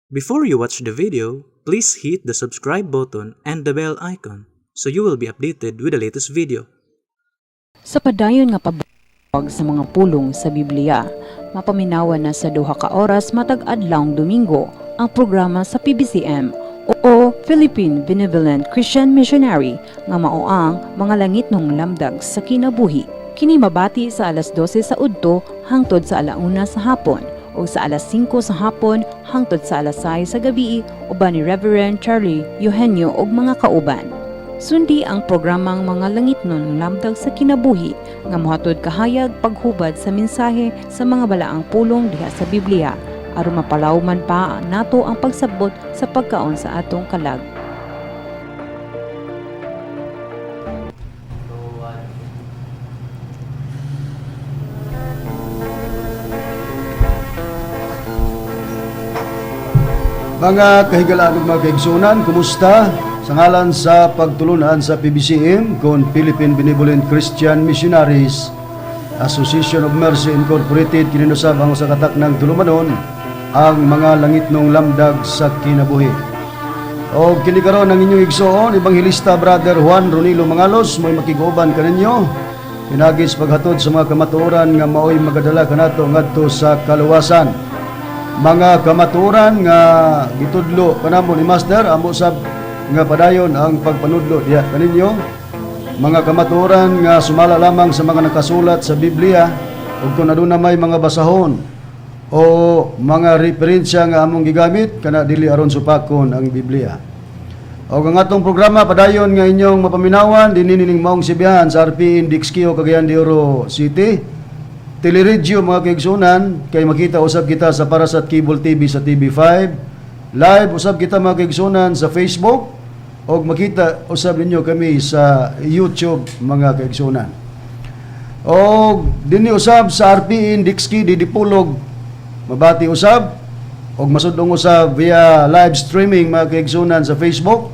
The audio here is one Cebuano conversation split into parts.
Before you watch the video, please hit the subscribe button and the bell icon so you will be updated with the latest video. Sa padayon nga pabuwag sa mga pulong sa Biblia, mapaminawan na sa 2 ka oras matag adlawng Domingo ang programa sa PBCM o Philippine Benevolent Christian Missionary nga mao ang Mga Langitnong Lamdag sa Kinabuhi. Kini mabati sa alas 12 sa udto hangtod sa alauna sa hapon o sa alas 5 sa hapon hangtod sa alas 6 sa gabi uban ni Reverend Charlie Eugenio ug mga kauban. Sundi ang programang Mga Langitnong Lamdag sa Kinabuhi nga mohatod kahayag, paghubad sa mensahe sa mga balaang pulong diha sa Biblia aron mapalawman pa nato ang pagsabot sa pagkaon sa atong kalag. Mga kahigalaan ug mga kaigsunan, kumusta? Sa ngalan sa pagtulunan sa PBCM kon Philippine Benevolent Christian Missionaries Association of Mercy Incorporated, kini usab ang usa ka taknang tulumanon, ang Mga Langitnong Lamdag sa Kinabuhi. O kini karon ang inyong igsoon, Ebanghelista Brother Juan Ronilo Mangalos, mo'y makiguban kaninyo pinaagi sa paghatod sa mga kamatuoran nga maoy magadala kanato ngadto sa kaluwasan. Mga kamatuoran nga gitudlo kanamo ni Master, amo sab nga padayon ang pagpanudlo diha kaninyo. Mga kamatuoran nga sumala lamang sa mga nakasulat sa Biblia, ug kung aduna may mga basahon o mga referensya nga among gigamit kana, dili aron supakon ang Biblia. O ang atong programa padayon nga inyong mapaminawan dinhi nining maong sibihan sa RPN Dixkio, Cagayan de Oro City. Teleradyo, mga kaigsunan, kay makita usab kita sa Parasat Cable TV sa TV5. Live usab kita, mga kaigsunan, sa Facebook og makita usab ninyo kami sa YouTube, mga kaigsunan. Og dinhi usab sa RPN Dixki Dipolog mabati usab og masudlong usab via live streaming, mga kaigsunan, sa Facebook.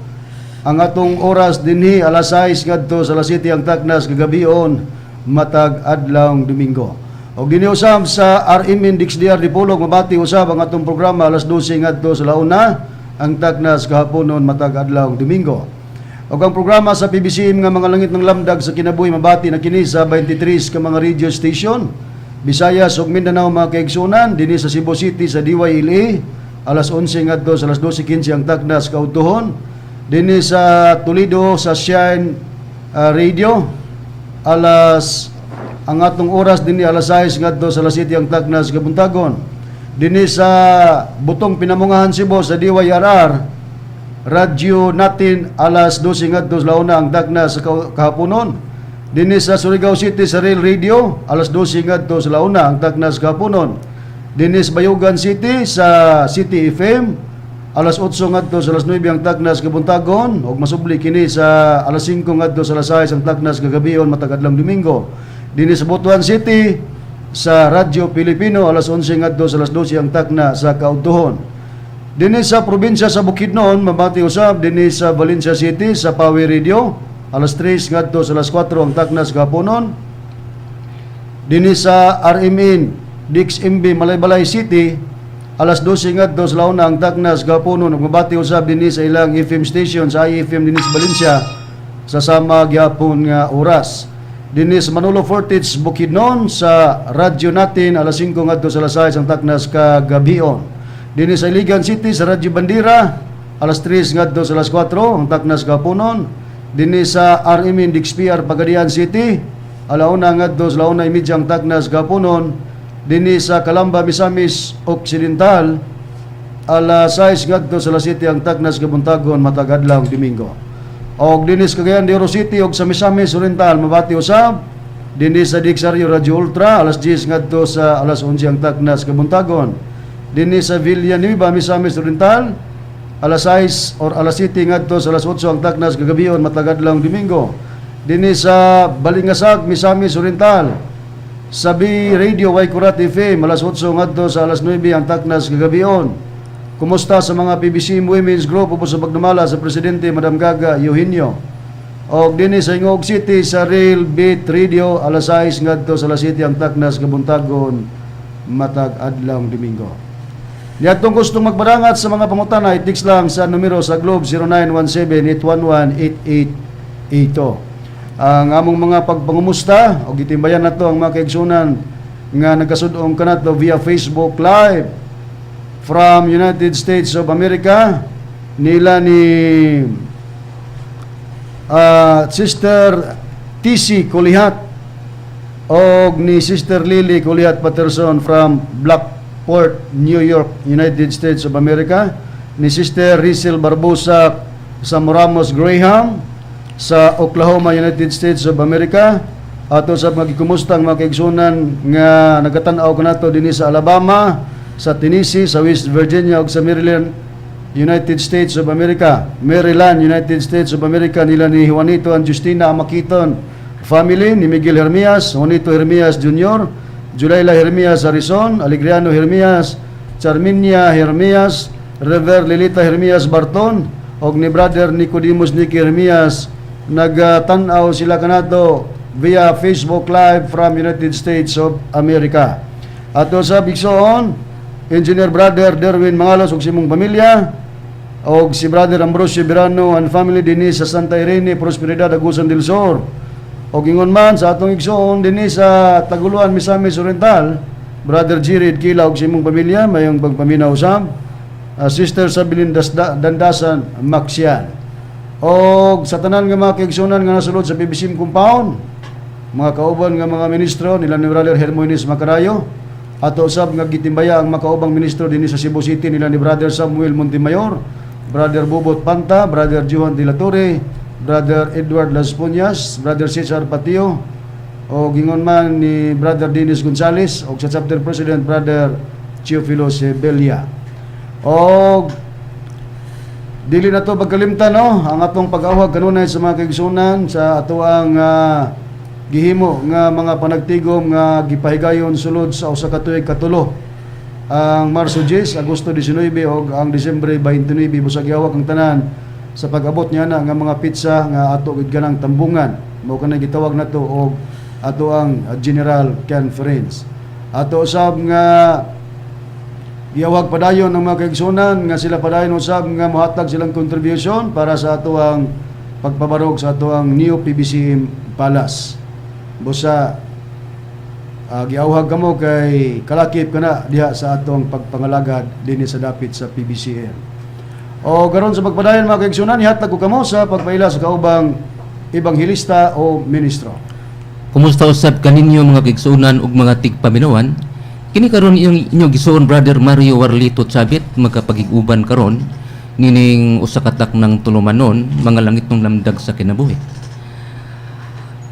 Ang atong oras dinhi, alas 6 ngadto sa alas 7 ang taknas kagabion matag adlawng Domingo. Og dinhi usab sa RMN DXDR Dipolog mabati usab ang atong programa alas 12 ngadto sa launa ang taknas kahaponon matag adlawng Domingo. Og ang programa sa PBCM nga Mga Langitnong Lamdag sa Kinabuhi mabati na kini sa 23 ka mga radio station. Visayas ug Mindanao, mga kaigsunan, dinhi sa Cebu City sa DYLA alas 11 ngadto sa alas 12:15 ang taknas kaudtohon. Dinhi sa Toledo sa Shine Radio alas ang atong oras dinhi alas 6 ngadto sa alas 7 ang taknas kabuntagon. Dinhi sa Butong Pinamungahan, Cebu sa DYRR radyo natin alas 12 ngadto sa launa ang taknas sa kahaponon. Dinhi sa Surigao City sa Rail Radio alas 12 ngadto sa launa ang taknas kahaponon. Dinhi sa Bayugan City sa City FM alas 8 ngadto sa alas 9 ang taknas kabuntagon ug masubli kini sa alas 5 ngadto sa alas 6 ang taknas kagabion matag adlawng Domingo. Dinhi sa Butuan City sa Radyo Pilipino alas 11 ngadto sa alas 12 ang takna sa kaudtohon. Dinhi sa probinsya sa Bukidnon mabati usab dinhi sa Valencia City sa Pawi Radio alas 3 ngadto sa alas 4 ang taknas kahaponon. Dinhi sa RMN DXMB Malaybalay City alas 12 ngadto sa launa ang taknas kahaponon ug mabati usab dinhi sa ilang FM station sa IFM dinhi sa Valencia sa sama gyapon nga oras. Dinhi sa Manolo Fortich, Bukidnon sa radyo natin alas 5 ngadto sa alas 6 ang taknas kagabion. Dinhi sa Iligan City sa Radyo Bandera alas 3 ngadto sa alas 4 ang taknas kahaponon. Dinhi sa RMN DXPR Pagadian City alauna ngadto sa 1:30 ang taknas kahaponon. Dinhi sa Calamba, Misamis Occidental alas 6 ngadto sa alas 7 ang taknas kabuntagon matag adlawng Domingo. Og dinhi sa Cagayan de Oro City og sa Misamis Oriental mabati usab dinhi sa DXRU Radio Ultra alas 10 ngadto sa alas 11 ang taknas kabuntagon. Dinhi sa Villanueva, Misamis Oriental alas 6 or alas 7 ngadto sa alas 8 ang taknas kagabion matag adlawng Domingo. Dinhi sa Balingasag, Misamis Oriental sa B Radio Waikurat FM alas 8 ngadto sa alas 9 ang taknas kagabion. Kumusta sa mga PBC Women's Group ubos sa pagdumala sa Presidente Madam Gaga Eugenio. Og dinhi sa Gingoog City sa Real Beat Radio alas 6 ngadto sa alas 7 ang taknas kabuntagon matag adlawng Domingo. Niadtong gustong magpadangat sa mga pangutana, i-text lang sa numero sa Globe 0917-811-8882. Ang among mga pagpangumusta o gitimbayan nato ang mga kaigsunan nga nagkasud-ong kanato via Facebook Live from United States of America nila ni Sister TC Kulihat og ni Sister Lily Kulihat Patterson from Blackport, New York, United States of America, ni Sister Rizel Barbosa sa Moramos Graham sa Oklahoma, United States of America. Ato sa mga gikumustang mga kaigsunan nga nagatan-aw kanato dinhi sa Alabama, sa Tennessee, sa West Virginia ug sa Maryland, United States of America, Maryland, United States of America nila ni Juanito and Justina Amakiton family, ni Miguel Hermias, Juanito Hermias Jr., Julayla Hermias Harrison, Alegriano Hermias, Charminia Hermias, Rever Lilita Hermias Barton, og ni Brother Nicodemus Nicky Hermias. Nagtan-aw sila kanato via Facebook Live from United States of America. Ato sa bigsoon, Engineer Brother Derwin Mangalos ug simong pamilya, og si Brother Ambrosio Birano and family dinhi sa Santa Irene, Prosperidad, Agusan del Sur. Og ingon man sa atong igsoon dinhi sa Taguluan, Misamis Oriental, Brother Jirid Kila ug simong pamilya, mayong pagpaminaw usab. Sister Sabilin Dandasan Maxian. Og sa tanan nga mga kaigsunan nga nasulod sa PBCM compound, mga kauban nga mga ministro nila ni Brother Hermoines Macarayo, ato usab nga gitimbaya ang makaubang ministro dinhi sa Cebu City nila ni Brother Samuel Montemayor, Brother Bubot Panta, Brother Johan de la Torre, Brother Edward Las Puñas, Brother Cesar Patio, o gingon man ni Brother Dennis Gonzales og sa chapter president Brother Teofilo Sebella. Og dili na to pagkalimtan, no, ang atong pag-awhag kanunay sa mga kaigsunan sa atoang gihimo nga mga panagtigom nga gipahigayon sulod sa usa ka tuig katulo, ang Marso 10, Agosto 19 ug ang Disyembre 29. Busag giawhag ang tanan sa pag-abot niya na nga mga petsa nga ato gid kanang tambungan. Mao kanang gitawag nato og ato ang General Conference. Ato usab nga giawhag padayon ng mga kaigsunan nga sila padayon usab nga mohatag silang contribution para sa ato ang pagpabarog sa ato ang Neo PBCM Palace. Busa giawhag kamo kay kalakip kana diha sa atong pagpangalagad dinhi sa dapit sa PBCM. O karon sa pagpadayon, mga kaigsunan, ihatag ko kamo sa pagpaila sa kaubang ebanghelista o ministro. Kumusta usab kaninyo, mga kaigsuonan ug mga tigpaminawan? Kini karon inyong inyong igsoon, Brother Mario Warlito Chabit, magkapagig-uban karon nining usa ka taknang tulumanon, mga langitnong lamdag sa kinabuhi.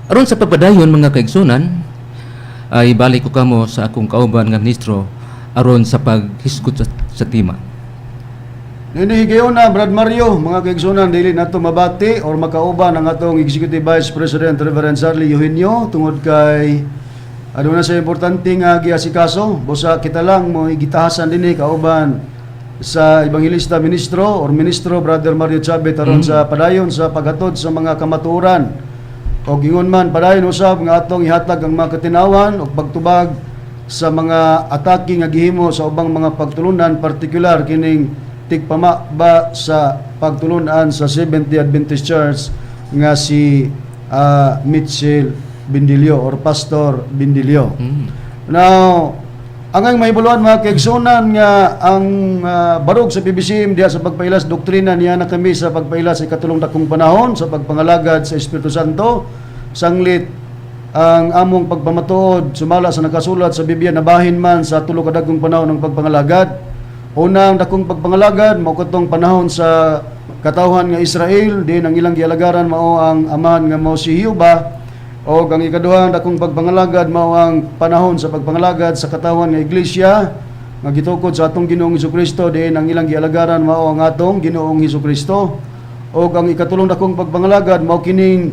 Aron sa pagpadayon, mga kaigsuonan, ay balik ko kamo sa akong kauban nga ministro aron sa paghisgot sa tema. Nini na, Brad Mario, mga kaigsunan, dili nato mabati or makauban ang atong Executive Vice President Reverend Charlie Eugenio tungod kay aduna sa importante nga giasikaso. Busa kita lang mo gitahasan dinhi kauban sa Ebanghelista Ministro or Ministro Brother Mario Chavez aron sa padayon sa paghatod sa mga kamatuoran. O gingon man padayon usab nga atong ihatag ang mga katinawan o pagtubag sa mga atake nga gihimo sa ubang mga pagtulunan, partikular kining tigpama ba sa pagtulunan sa Seventh-day Adventist Church nga si Mitchell Bindilio or Pastor Bindilio. Now, ang mahibuluan, mga kaigsunan, nga ang barog sa PBCM diha sa pagpailas doktrina niya na kami sa pagpailas sa ikatulong dakong panahon sa pagpangalagad sa Espiritu Santo, sanglit ang among pagpamatuod sumala sa nakasulat sa Biblia na bahin man sa tulo ka dagkong panahon ng pagpangalagad. Unang dakong pagpangalagad mao katong panahon sa katawhan nga Israel, din ang ilang gialagaran mao ang amahan nga mao si Jehova. O ang ikaduhang dakong pagpangalagad mao ang panahon sa pagpangalagad sa katawhan nga iglesia nga gitukod sa atong Ginoong Hesukristo, diin ang ilang gialagaran mao ang atong Ginoong Hesukristo. O ang ikatulong dakong pagpangalagad mao kining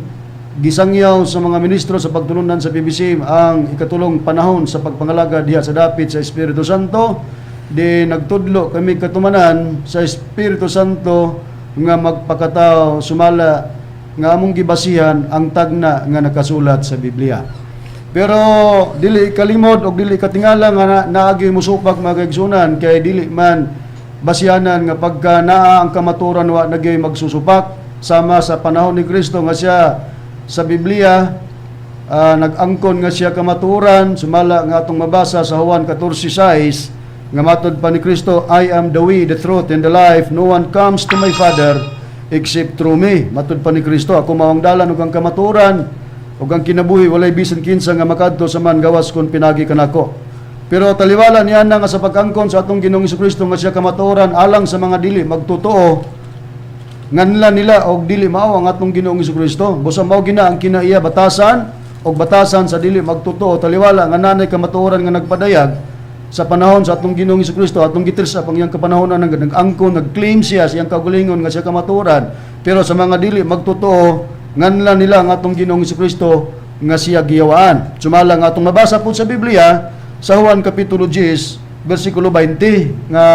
gisangyaw sa mga ministro sa pagtulunan sa PBC, ang ikatulong panahon sa pagpangalagad diha sa dapit sa Espiritu Santo, di nagtudlo kami katumanan sa Espiritu Santo nga magpakatao sumala nga among gibasihan ang tagna nga nakasulat sa Biblia. Pero dili kalimod og dili katingala nga naagi musupak, mga kaigsunan, kay dili man basianan nga pagka naa ang kamaturan wa na gyud magsusupak, sama sa panahon ni Kristo nga siya sa Biblia nag-angkon nga siya kamaturan, sumala nga atong mabasa sa Juan 14:6 nga matod pa ni Kristo, "I am the way, the truth, and the life. No one comes to my Father except through me." Matod pa ni Kristo, "Ako mao ang dalan ug ang kamaturan ug ang kinabuhi. Walay bisan kinsa nga makadto sa Amahan gawas kon pinagi kanako." Pero taliwala niya na nga sa pag-angkon sa atong Ginoong Kristo nga siya kamatuoran, alang sa mga dili magtotoo, nganlan nila og dili mao ang atong Ginoong Kristo. Busa mao gina ang kinaiya batasan og batasan sa dili magtotoo, taliwala nga nanay kamatuoran nga nagpadayag sa panahon sa atong Ginoong Kristo. Atong gitirsa pang iyang kapanahonan nag-angkon, nag-claim siya sa iyang kaugalingon nga siya kamatuoran, pero sa mga dili magtotoo, nganlan nila ang atong Ginoong Kristo nga siya giyawaan. Sumala nga atong mabasa po sa Biblia sa Juan Kapitulo 10 versikulo 20 nga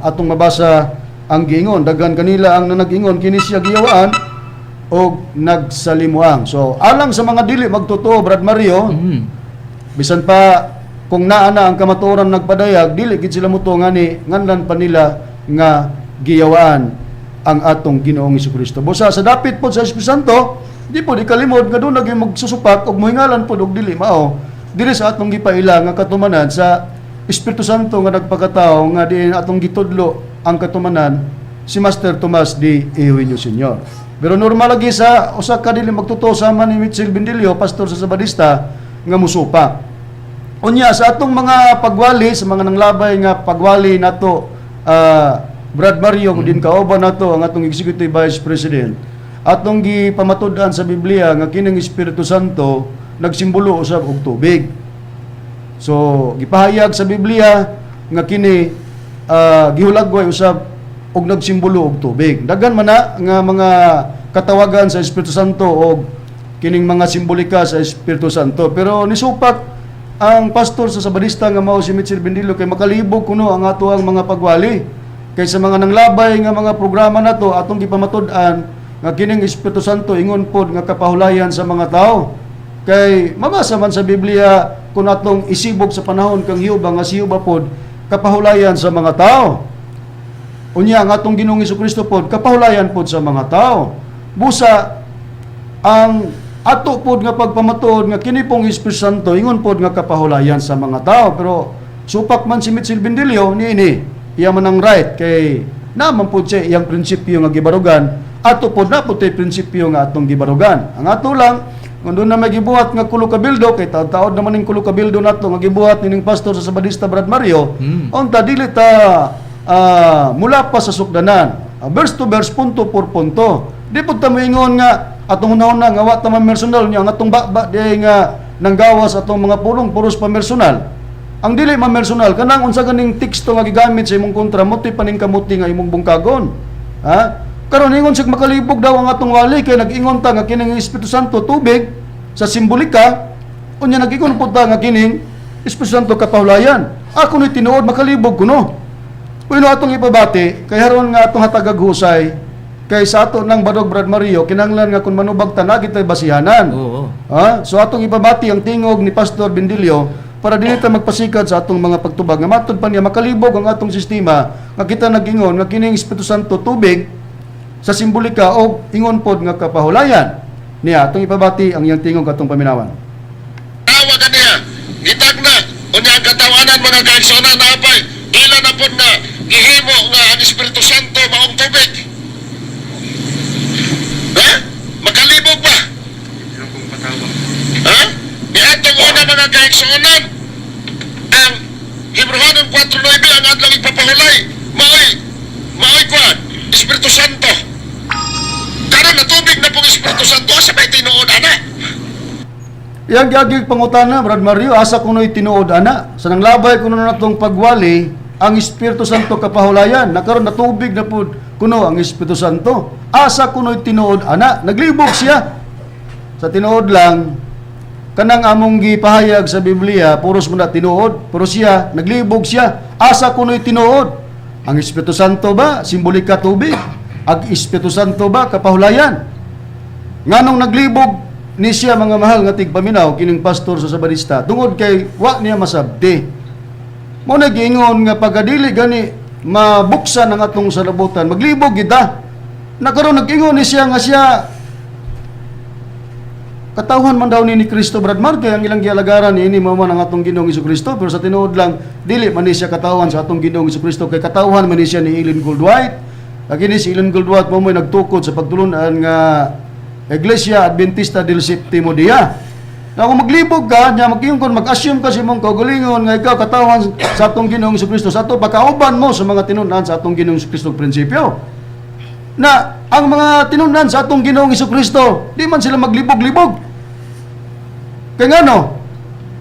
atong mabasa ang giingon, "Daghan kanila ang nag-ingon, kini siya giyawaan, og nagsalimuang." So alang sa mga dili magtotoo, Brad Mario, bisan pa kung naa na ang kamatuoran nagpadayag, dili gid sila mutuo ngani, nganlan pa nila nga giyawaan ang atong Ginoong Kristo. Busa sa dapit pod sa Espiritu Santo, di pod ikalimod nga duna gyud magsusupak og mohingalan pod og dili mao diri sa atong gipaila nga katumanan sa Espiritu Santo nga nagpakatao, nga diin atong gitudlo ang katumanan si Master Tomas D. Eugenio Sr. Pero normal lagi sa usa ka dili magtotoo sama ni Mitchell Bendilio, pastor sa Sabadista, nga musupak. Unya sa atong mga pagwali, sa mga nanglabay nga pagwali nato, Brad Mario, mm, din kauban nato ang atong Executive Vice President, atong gipamatud-an sa Biblia nga kining Espiritu Santo nagsimbolo usab og tubig. So gipahayag sa Biblia nga kini gihulagway usab og nagsimbolo og tubig. Daghan man na nga mga katawagan sa Espiritu Santo og kining mga simbolika sa Espiritu Santo. Pero nisupak ang pastor sa Sabadista nga mao si Mitchell Bendillo kay makalibog kuno ang atoang mga pagwali. Kay sa mga nanglabay nga mga programa nato, atong gipamatud-an nga kining Espiritu Santo ingon pod nga kapahulayan sa mga tao. Kay mabasa man sa Biblia kung atong isibog sa panahon kang Jehova nga si Jehova pod kapahulayan sa mga tao. Unya ang atong Ginoong Kristo pod kapahulayan pod sa mga tao. Busa ang ato pod nga pagpamatuod nga kini pong Espiritu Santo ingon pod nga kapahulayan sa mga tao. Pero supak man si Mitchell Bendilio niini, iya man ang right kay naman pod siya iyang prinsipyo nga gibarugan. Ato pod na pod tay prinsipyo nga atong gibarugan. Ang ato lang kung duna may gibuhat nga kulo kabildo, kay taod-taod naman ning kulo kabildo nato nga gibuhat nining pastor sa Sabadista, Brad Mario, unta dili ta mula pa sa sukdanan. Verse to verse, punto por punto. Di pud ta moingon nga atong hunahuna nga wa ta man personal niya ang atong baba di nga nanggawas atong mga pulong puros pa personal. Ang dili man personal kanang unsa ganing teksto nga gigamit sa imong kontra mo ti paningkamuti nga imong bungkagon. Ha? Karon ingon sig makalibog daw ang atong wali kay nag-ingon ta nga kining Espiritu Santo tubig sa simbolika, unya nag-ingon pud ta nga kining Espiritu Santo kapahulayan. Ako ni tinuod makalibog kuno. Uy, no, atong ipabati kay haron nga atong hatagag husay, kay sa ato ng Badog, Brad Mario, kinahanglan nga kung manubag ta na kitay basihanan. Ha? So atong ipabati ang tingog ni Pastor Bendilio para dili ta magpasikad sa atong mga pagtubag nga matod pa niya makalibog ang atong sistema nga kita nag-ingon nga kining Espiritu Santo tubig sa simbolika og ingon pod nga kapahulayan. Niya atong ipabati ang iyang tingog atong paminawan. Tawa kaniya, gitagna, unya ang katawanan, mga kaigsuonan, napay, ila na pod nga gihimo nga ang Espiritu Santo maong tubig. Ha? Makalibog ba? Ha? Niadtong una, mga kaigsuonan, ang Hebrehanon 4.9, ang adlaw ipapahulay, maoy kuan, Espiritu Santo. Karon na tubig na pong Espiritu Santo, asa may tinuod ana? Iyang giagig pangutana, Brad Mario, asa kuno'y tinuod ana? Sa nanglabay kuno natong pagwali, ang Espiritu Santo kapahulayan. Nakaron na tubig na pud kuno ang Espiritu Santo. Asa kuno'y tinuod ana? Naglibog siya. Sa tinuod lang, kanang among gipahayag sa Biblia, puros mo na tinuod. Pero siya, naglibog siya. Asa kuno'y tinuod? Ang Espiritu Santo ba, simbolika tubig? Ang Espiritu Santo ba, kapahulayan? Nganong naglibog Ni siya, mga mahal nga tigpaminaw, kining pastor sa Sabadista, tungod kay wa niya masabti. Mao na giingon nga pagkadili gani mabuksan ang atong salabutan, maglibog kita. Na karon nag-ingon ni siya nga siya katawhan man daw ni Kristo, Brad Mark, kay ang ilang gialagaran ni ini mao man ang atong Ginoong Kristo, pero sa tinuod lang dili man ni siya katawhan sa atong Ginoong Kristo kay katawhan man ni siya ni Ellen Goldwhite. Lagi ni si Ellen Goldwhite mao mo'y nagtukod sa pagtulunan nga Iglesia Adventista del Septimo Dia. Na kung maglibog ka, nya mag-ingon kon mag-assume ka sa imong kaugalingon nga ikaw katawhan sa atong Ginoong Kristo, sa ato pakauban mo sa mga tinun-an sa atong Ginoong Kristo prinsipyo na ang mga tinun-an sa atong Ginoong Kristo, di man sila maglibog-libog. Kaya ngano,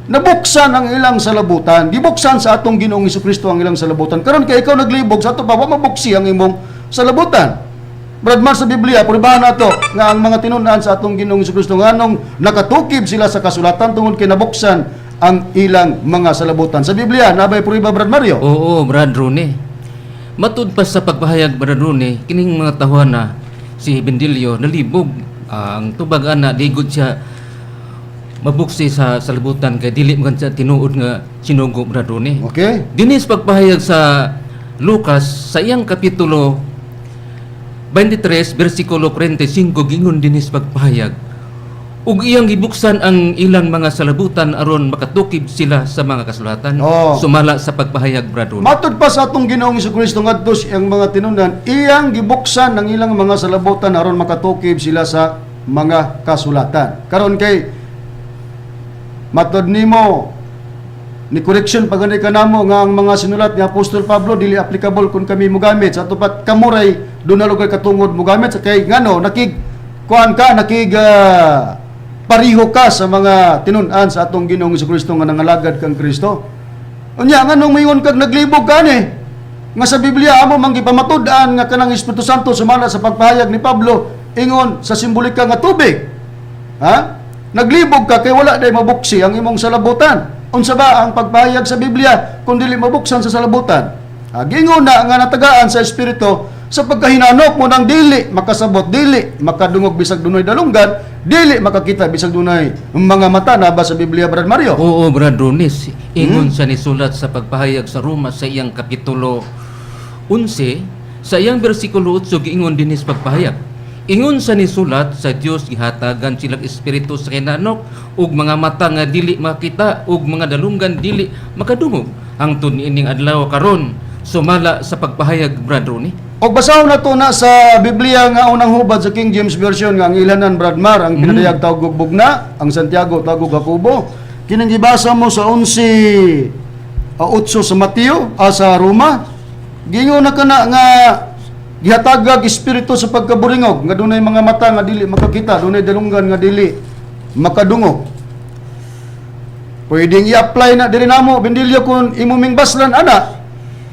nabuksan ang ilang salabutan. Gibuksan sa atong Ginoong Kristo ang ilang salabutan. Karon kay ikaw naglibog, sa ato pa wa mabuksi ang imong salabutan. Brad Mar, sa Biblia, prubahan nato nga ang mga tinun-an sa atong Ginoong Kristo, nganong nakatukib sila sa kasulatan? Tungod kay nabuksan ang ilang mga salabutan. Sa Biblia, naa bay prueba, Brad Mario? Oo, Brad Rune. Matud pa sa pagpahayag, Brad Rune, kining mga tahuan na si Bendilio nalibog. Ah, ang tubag ana ligod siya mabuksi sa salabutan kay dili man siya tinuod nga sinugo, Brad Rune. Dinis pagpahayag sa Lucas sa iyang kapitulo 23 bersikulo 45, gingon dinis pagpahayag, ug iyang gibuksan ang ilang mga salabutan aron makatukib sila sa mga kasulatan, sumala sa pagpahayag, Brad Rune. Matod pa sa atong Ginoong Kristo ngadto sa iyang mga tinun-an, iyang gibuksan ang ilang mga salabutan aron makatukib sila sa mga kasulatan. Karon kay matod nimo, ni correction pa gani kanamo nga ang mga sinulat ni Apostol Pablo dili applicable kung kami mogamit, sa tupat kamuray doon na lugar katungod mogamit sa kay ngano nakig kuan ka, nakig pariho ka sa mga tinun-an sa atong Ginoong Kristo nga nangalagad kang Kristo. Unya nganong moingon kag naglibog ka ni? Nga sa Biblia amo man gipamatud-an nga kanang Espiritu Santo, sumala sa pagpahayag ni Pablo, ingon sa simbolika nga tubig. Ha? Naglibog ka kay wala day mabuksi ang imong salabutan. Unsa ba ang pagpahayag sa Biblia kung dili mabuksan sa salabutan? Ha, gingon na nga natagaan sa Espiritu sa pagkahinanok mo nang dili makasabot, dili makadungog bisag dunay dalunggan, dili makakita bisag dunay mga mata. Na ba sa Biblia, Brad Mario? Oo, Brad Ronis. Ingon sa nisulat sa pagpahayag sa Roma sa iyang kapitulo 11, sa iyang bersikulo 8, giingon dinis pagpahayag. Ingon sa nisulat sa Dios, gihatagan silang espiritu sa kinanok ug mga mata nga dili makita ug mga dalunggan dili makadungog hangtod niining adlaw karon, sumala sa pagpahayag, Brad Ronnie. Og basahon na to na sa Biblia nga unang hubad sa King James Version nga ang ilanan, Brad Mar, ang pinadayag tawag og bugna, ang Santiago tawag og Jacobo. Kining gibasa mo sa 11 8 sa Mateo, sa Roma. Gingon na kana nga gihatagag espiritu sa pagkaburingog nga dunay mga mata nga dili makakita, dunay dalunggan nga dili makadungog. Pwedeng i-apply na diri namo, Bendilyo, kung imo ming baslan ana,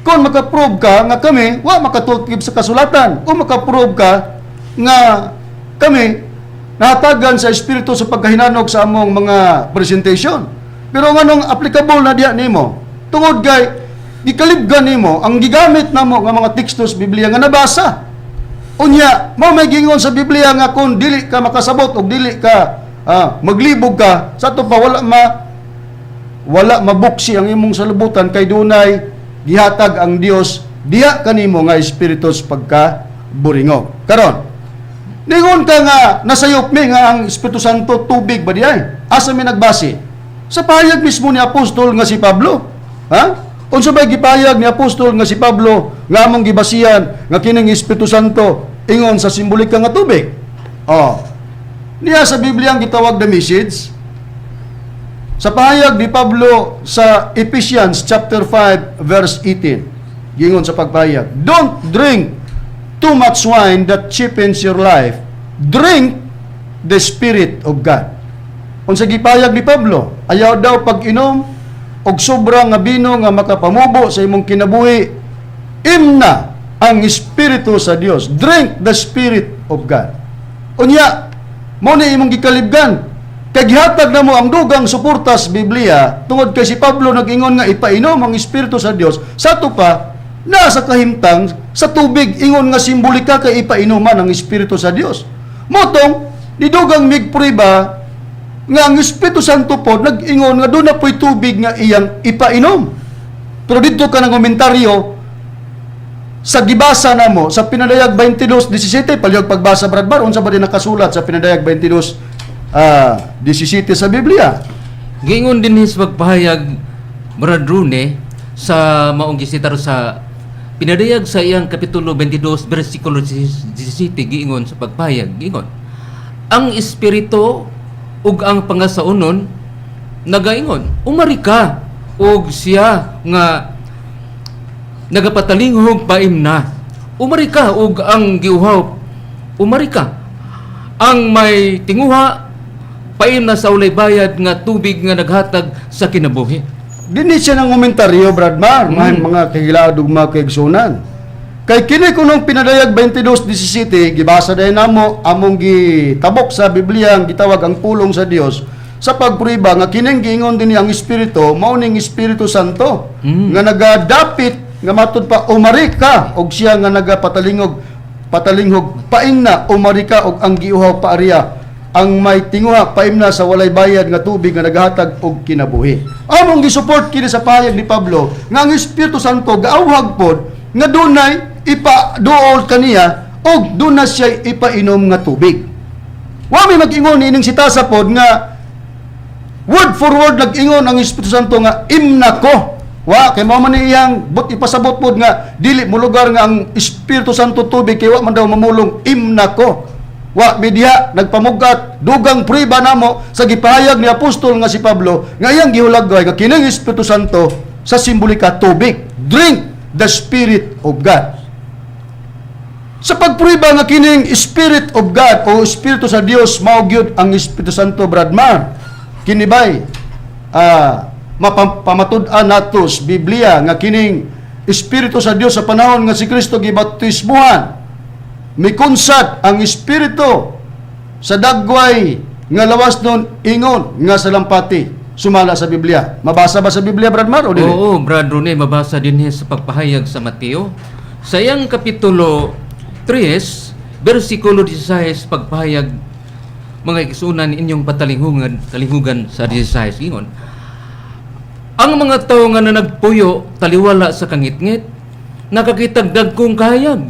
kung makaprove ka nga kami wa makatukib sa kasulatan o makaprove ka nga kami nahatagan sa espiritu sa pagkahinanog sa among mga presentation. Pero nganong applicable na diya nimo? Tungod kay gikalibgan nimo ang gigamit namo nga mga teksto sa Biblia nga nabasa. Unya, mao may gingon sa Biblia nga kung dili ka makasabot o dili ka maglibog ka, sa ato pa wala mabuksi ang imong salabutan kay dunay gihatag ang Dios diha kanimo nga espiritu sa pagka buringog. Karon, ningon ka nga nasayop mi nga ang Espiritu Santo tubig ba diay? Asa mi nagbase? Sa pahayag mismo ni apostol nga si Pablo. Ha? Unsa bay gipahayag ni apostol nga si Pablo nga among gibasihan nga kining Espiritu Santo ingon sa simbolika nga tubig? Oh. Niya sa Biblia ang gitawag The Message. Sa pahayag ni Pablo sa Ephesians chapter 5 verse 18, gingon sa pagpahayag, "Don't drink too much wine that cheapens your life. Drink the Spirit of God." Unsa gipahayag ni Pablo? Ayaw daw pag-inom og sobra nga bino nga makapamubo sa imong kinabuhi. Imna ang Espiritu sa Dios. Drink the Spirit of God. Unya, mo ni imong gikalibgan. Kay gihatag na mo ang dugang suporta sa Biblia tungod kay si Pablo nag-ingon nga ipainom ang Espiritu sa Dios. Sa ato pa, nasa kahimtang sa tubig ingon nga simbolika kay ipainuman ang Espiritu sa Dios. Motong nidugang mig prueba. Nga ang Espiritu Santo po nag-ingon nga duna po'y tubig nga iyang ipainom. Pero dito ka ng komentaryo sa gibasa namo sa Pinadayag 22:17. Palihog pagbasa, Brad Bar, unsa ba din nakasulat sa Pinadayag 22 17 sa Biblia? Giingon din sa pagpahayag, Brad Rune, sa maong gisitar sa Pinadayag sa iyang kapitulo 22 bersikulo 17, giingon sa pagpahayag, giingon ang espiritu ug ang pangasaunon nagaingon, "Umari ka," ug siya nga nagapatalinghog, "Paimna." "Umari ka," ug ang giuhaw, "Umari ka." Ang may tinguha, paimna sa walay bayad nga tubig nga naghatag sa kinabuhi. Dinhi siya ng komentaryo, Brad Mar, mga kahigalaan ug mga kaigsunan. Kay kini kunong Pinadayag 22:17, gibasa dayon namo, among gitabok sa Biblia ang gitawag ang pulong sa Dios sa pagprueba nga kining giingon dinhi ang Espiritu mao ning Espiritu Santo nga nagadapit nga matud pa, "Umari ka," og siya nga nagapatalingog patalinghog, "Paimna." "Umari ka," og ang giuhaw, "Paariya." Ang may tinguha, paimna sa walay bayad nga tubig nga naghatag og kinabuhi. Among gisupport kini sa pahayag ni Pablo nga ang Espiritu Santo gaawhag pod nga dunay ipaduol kaniya og duna siya ipainom nga tubig. Wa may mag-ingon ining sitasa pod nga word for word nag-ingon ang Espiritu Santo nga "Imna ko." Wa kay mao man ni iyang but ipasabot pod nga dili mo lugar nga ang Espiritu Santo tubig kay wa man daw mamulong "Imna ko." Wa mi diha nagpamugat. Dugang prueba namo sa gipahayag ni apostol nga si Pablo nga iyang gihulagway nga kining Espiritu Santo sa simbolika tubig. Drink the Spirit of God. Sa pagprueba nga kining Spirit of God o Espiritu sa Dios mao gyud ang Espiritu Santo, Brad Mar. Kini bay mapamatud-an nato sa Biblia nga kining Espiritu sa Dios sa panahon nga si Kristo gibaptismuhan, mikunsad ang Espiritu sa dagway nga lawas nun ingon nga salampati sumala sa Biblia. Mabasa ba sa Biblia, Brad Mar, o dili? Oo, Brad Rune, mabasa din sa pagpahayag sa Mateo. Sa iyang kapitulo 3, versikulo 16, pagpahayag, mga igsunan, inyong patalinghugan, talinghugan sa 16, ingon: "Ang mga tao nga nanagpuyo taliwala sa kangitngit, nakakitag dagkong kahayag.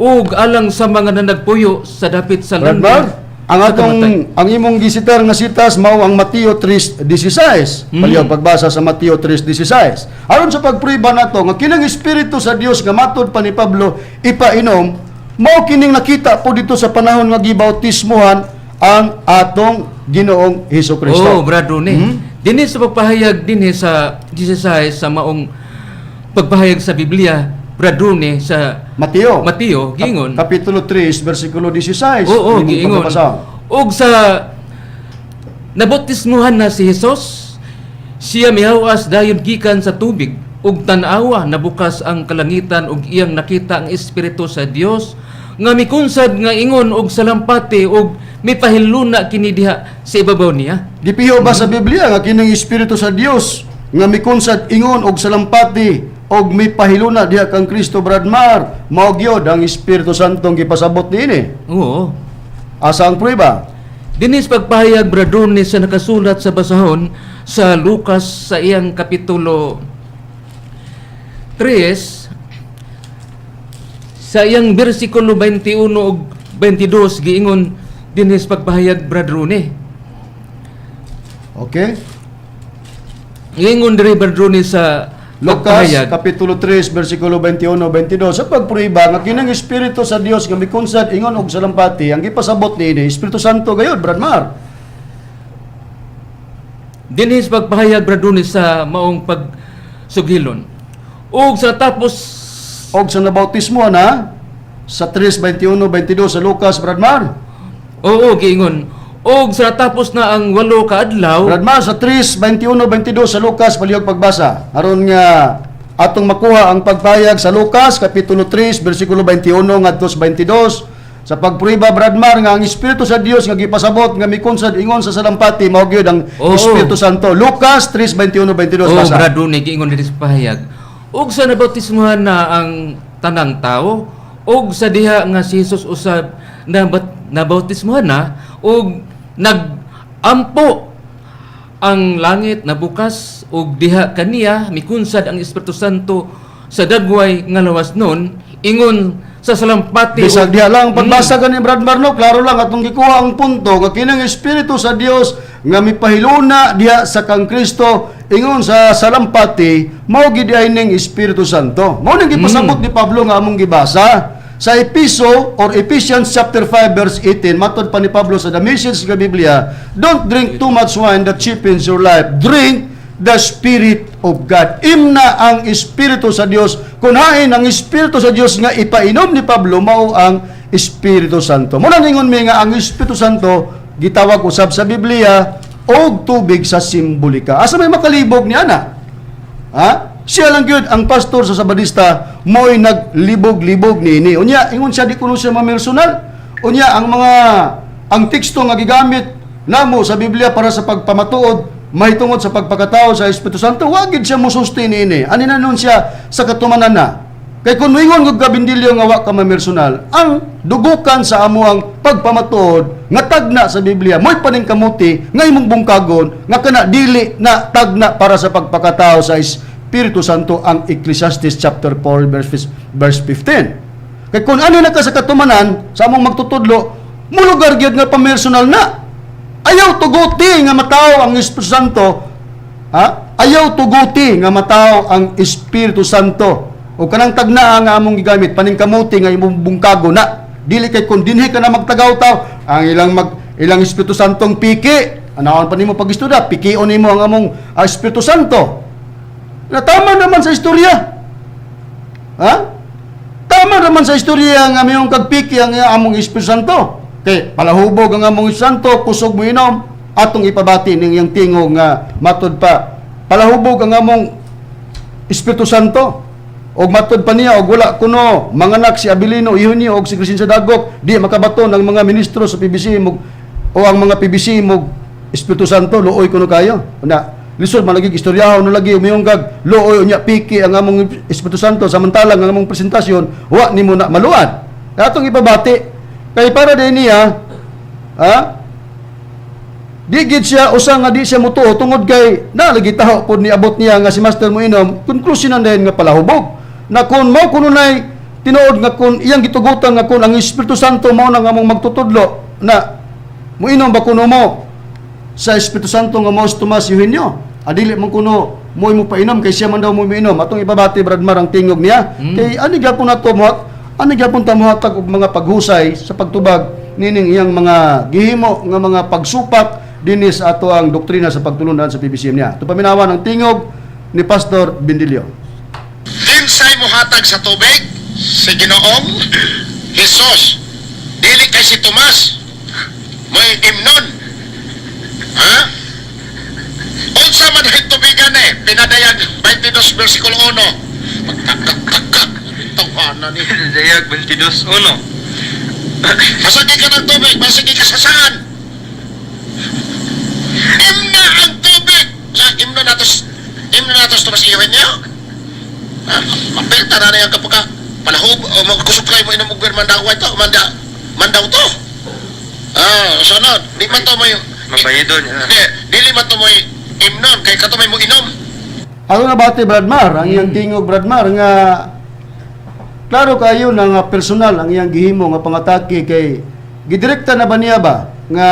Ug alang sa mga nanagpuyo sa dapit sa Brad Mar, landong ang sa atong kamatay." ang imong gisitar nga sitas mao ang Mateo 3:16. Palihog pagbasa sa Mateo 3:16. Aron sa pagprueba nato nga kining Espiritu sa Dios nga matud pa ni Pablo ipainom mao kining nakita po dito sa panahon nga gibautismohan ang atong Ginoong Hesukristo. Oh, Brad Rune. Dinhi sa pagpahayag dinhi sa 16 sa maong pagpahayag sa Biblia, Brad Rune, sa Mateo. Mateo, giingon. Kapitulo 3 versikulo 16. Oo, Imong giingon. pagkabasa. Ug sa nabautismuhan na si Jesus, siya mihawas dayon gikan sa tubig ug tan-awa, nabukas ang kalangitan ug iyang nakita ang Espiritu sa Dios nga mikunsad nga ingon og salampati ug mipahiluna kini diha sa ibabaw niya. Gipiho ba sa Biblia nga kining Espiritu sa Dios nga mikunsad ingon og salampati og mipahiluna diha kang Kristo, Brad Mar, mao gyud ang Espiritu Santo ang gipasabot niini? Oo. Asa ang prueba? Dinhi sa pagpahayag, Brad Rune, sa nakasulat sa basahon sa Lucas sa iyang kapitulo 3 sa iyang bersikulo 21 ug 22, giingon dinhi sa pagpahayag, Brad Rune. Giingon diri, Brad Rune, sa Lucas pagpahayag. kapitulo 3 versikulo 21 22 sa pagprueba nga kining Espiritu sa Dios nga mikunsad ingon og salampati ang gipasabot niini Espiritu Santo gayud, Brad Mar. Dinhi sa pagpahayag, Brad Rune, sa maong pagsugilon. Ug sa tapos Og sa nabautismo na sa 3:21 22 sa Lucas, Brad Mar. Oo, giingon. Ug sa tapos na ang 8 ka adlaw. Brad Mar, sa 3:21 22 sa Lucas, palihog pagbasa. Aron nga atong makuha ang pagpahayag sa Lucas kapitulo 3 versikulo 21 ngadto sa 22 sa pagprueba, Brad Mar, nga ang Espiritu sa Dios nga gipasabot nga mikunsad ingon sa salampati mao gyud ang Espiritu Santo. Lucas 3:21 22, Oo, basa. Brad Rune, giingon diri sa pahayag. Ug sa nabautismuhan na ang tanang tao, ug sa diha nga si Jesus usab na nabautismuhan na ug nag Ampo, ang langit nabukas ug diha kaniya mikunsad ang Espiritu Santo sa dagway nga lawas nun, ingon sa salampati. Bisag diha lang pagbasa gani, Brad Marno, klaro lang atong gikuha ang punto nga kinang Espiritu sa Dios nga mipahiluna diha sa kang Kristo ingon sa salampati mao gid ay ning Espiritu Santo. Mao ning gipasabot ni Pablo nga among gibasa sa Episo or Ephesians chapter 5 verse 18. Matod pa ni Pablo sa The Message nga Biblia, "Don't drink too much wine that cheapens your life. Drink the Spirit of God." Imna ang Espiritu sa Dios. Kung hain ang Espiritu sa Dios nga ipainom ni Pablo mao ang Espiritu Santo. Muna ningon mi nga ang Espiritu Santo gitawag usab sa Biblia og tubig sa simbolika. Asa may makalibog ni ana? Ha? Siya lang gyud ang pastor sa Sabadista mo'y naglibog-libog niini. Unya, ingon siya di kuno siya mamersonal. Unya, ang mga ang teksto nga gigamit namo sa Biblia para sa pagpamatuod mahitungod sa pagpakatao sa Espiritu Santo, wa gid siya mususti niini. Ani na nun siya sa katumanan na. Kay kung moingon gud ka, Bindilyo, nga wa ka mamersonal, ang dugukan sa amuang pagpamatuod nga tagna sa Biblia, mo'y paningkamuti nga imong bungkagon nga kana dili na tagna para sa pagpakatao sa Espiritu Santo ang Ecclesiastes chapter 4 verse 15. Kay kung ano na ka sa katumanan sa among magtutudlo, mulugar gyud nga pamersonal na. Ayaw tuguti nga matawo ang Espiritu Santo. Ha? Ayaw tuguti nga matawo ang Espiritu Santo. O kanang tagnaa nga among gigamit, paningkamuti nga imong bungkago na. Dili kay kung dinhi ka na magtagaw-taw, ang ilang Espiritu Santong piki. Anaon pa nimo pag-istorya, pikion nimo ang among Espiritu Santo. Na tama naman sa istorya. Ha? Tama naman sa istorya nga mayong kagpiki ang among Espiritu Santo. Kay palahubog ang among Espiritu Santo, kusog mo inom, atong ipabati ning iyang tingog nga matud pa palahubog ang among Espiritu Santo. Og matud pa niya og wala kuno manganak si Abilino Eugenio og si Crescencia Dagooc, di makabato ng mga ministro sa PBC mo o ang mga PBC mo Espiritu Santo. Luoy kuno kayo na lisod man lagi istoryahon no lagi umiyong kag luoy, unya piki ang among Espiritu Santo, samantalang ang among presentasyon wa nimo na maluad. Atong ipabati kay para din niya, ha, di gid siya usa nga di siya mutuo tungod kay na lagi taho pod ni abot niya nga si Master mo inom, konklusyon na din nga palahubog na kung mao kununay tinuod nga kung iyang gitugutan nga kung ang Espiritu Santo mao na nga among magtutudlo na moinom ba kuno mo sa Espiritu Santo nga mao si Tomas Eugenio, adili man kuno mo imo painom kay siya man daw mo inom. Atong ipabati, Brad Mar, ang tingog niya kay ani gyapon nato mo, ani gyapon ta mohatag og mga paghusay sa pagtubag nining iyang mga gihimo nga mga pagsupak dinhi sa ato ang doktrina sa pagtulunan sa PBCM niya. Ito paminawan ang tingog ni Pastor Bindilio. Kinsay mohatag sa tubig? Si Ginoong Jesus. Dili kay si Tomas. May imnon. Ha? Unsa man ay tubigan eh? Pinadayag 22 versikulo 1. Pagkakakak. Tawanan ni. Dayag 22.1. Masagi ka ng tubig, masagi ka sa saan? Imna ang tubig! Sa imna natos Tomas Eugenio? Ha? Mapilta na niya kapag ka palahub o magkusog kayo mo inom og beer mandaw ito, mandaw to. Ah, sunod, di man to mo yung Mabayidon. Di, dili man to mo imnon kay kato may mo inom. Ako na bati, Brad Mar, ang iyang tingog, Brad Mar, nga klaro kayo na nga personal ang iyang gihimo nga pangatake kay gidirekta na ba niya ba nga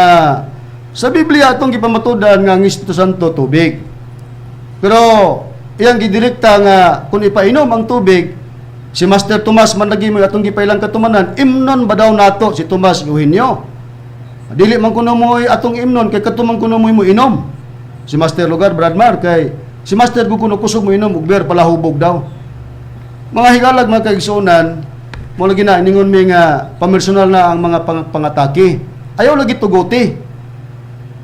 sa Biblia atong gipamatudan nga ang Espiritu Santo tubig. Pero iyang gidirekta nga kung ipainom ang tubig si Master Tomas man lagi mo atong gipailang katumanan, imnon ba daw nato si Tomas Eugenio? Dili man kuno mo atong imnon kay kadto man kuno mo inom. Si Master lugar, Brad Mar, kay si Master ko kuno kusog mo inom og beer, palahubog daw. Mga higalag, mga kaigsuonan, mo lagi na iningon mi nga pamersonal na ang mga pangatake. Ayaw lagi tuguti.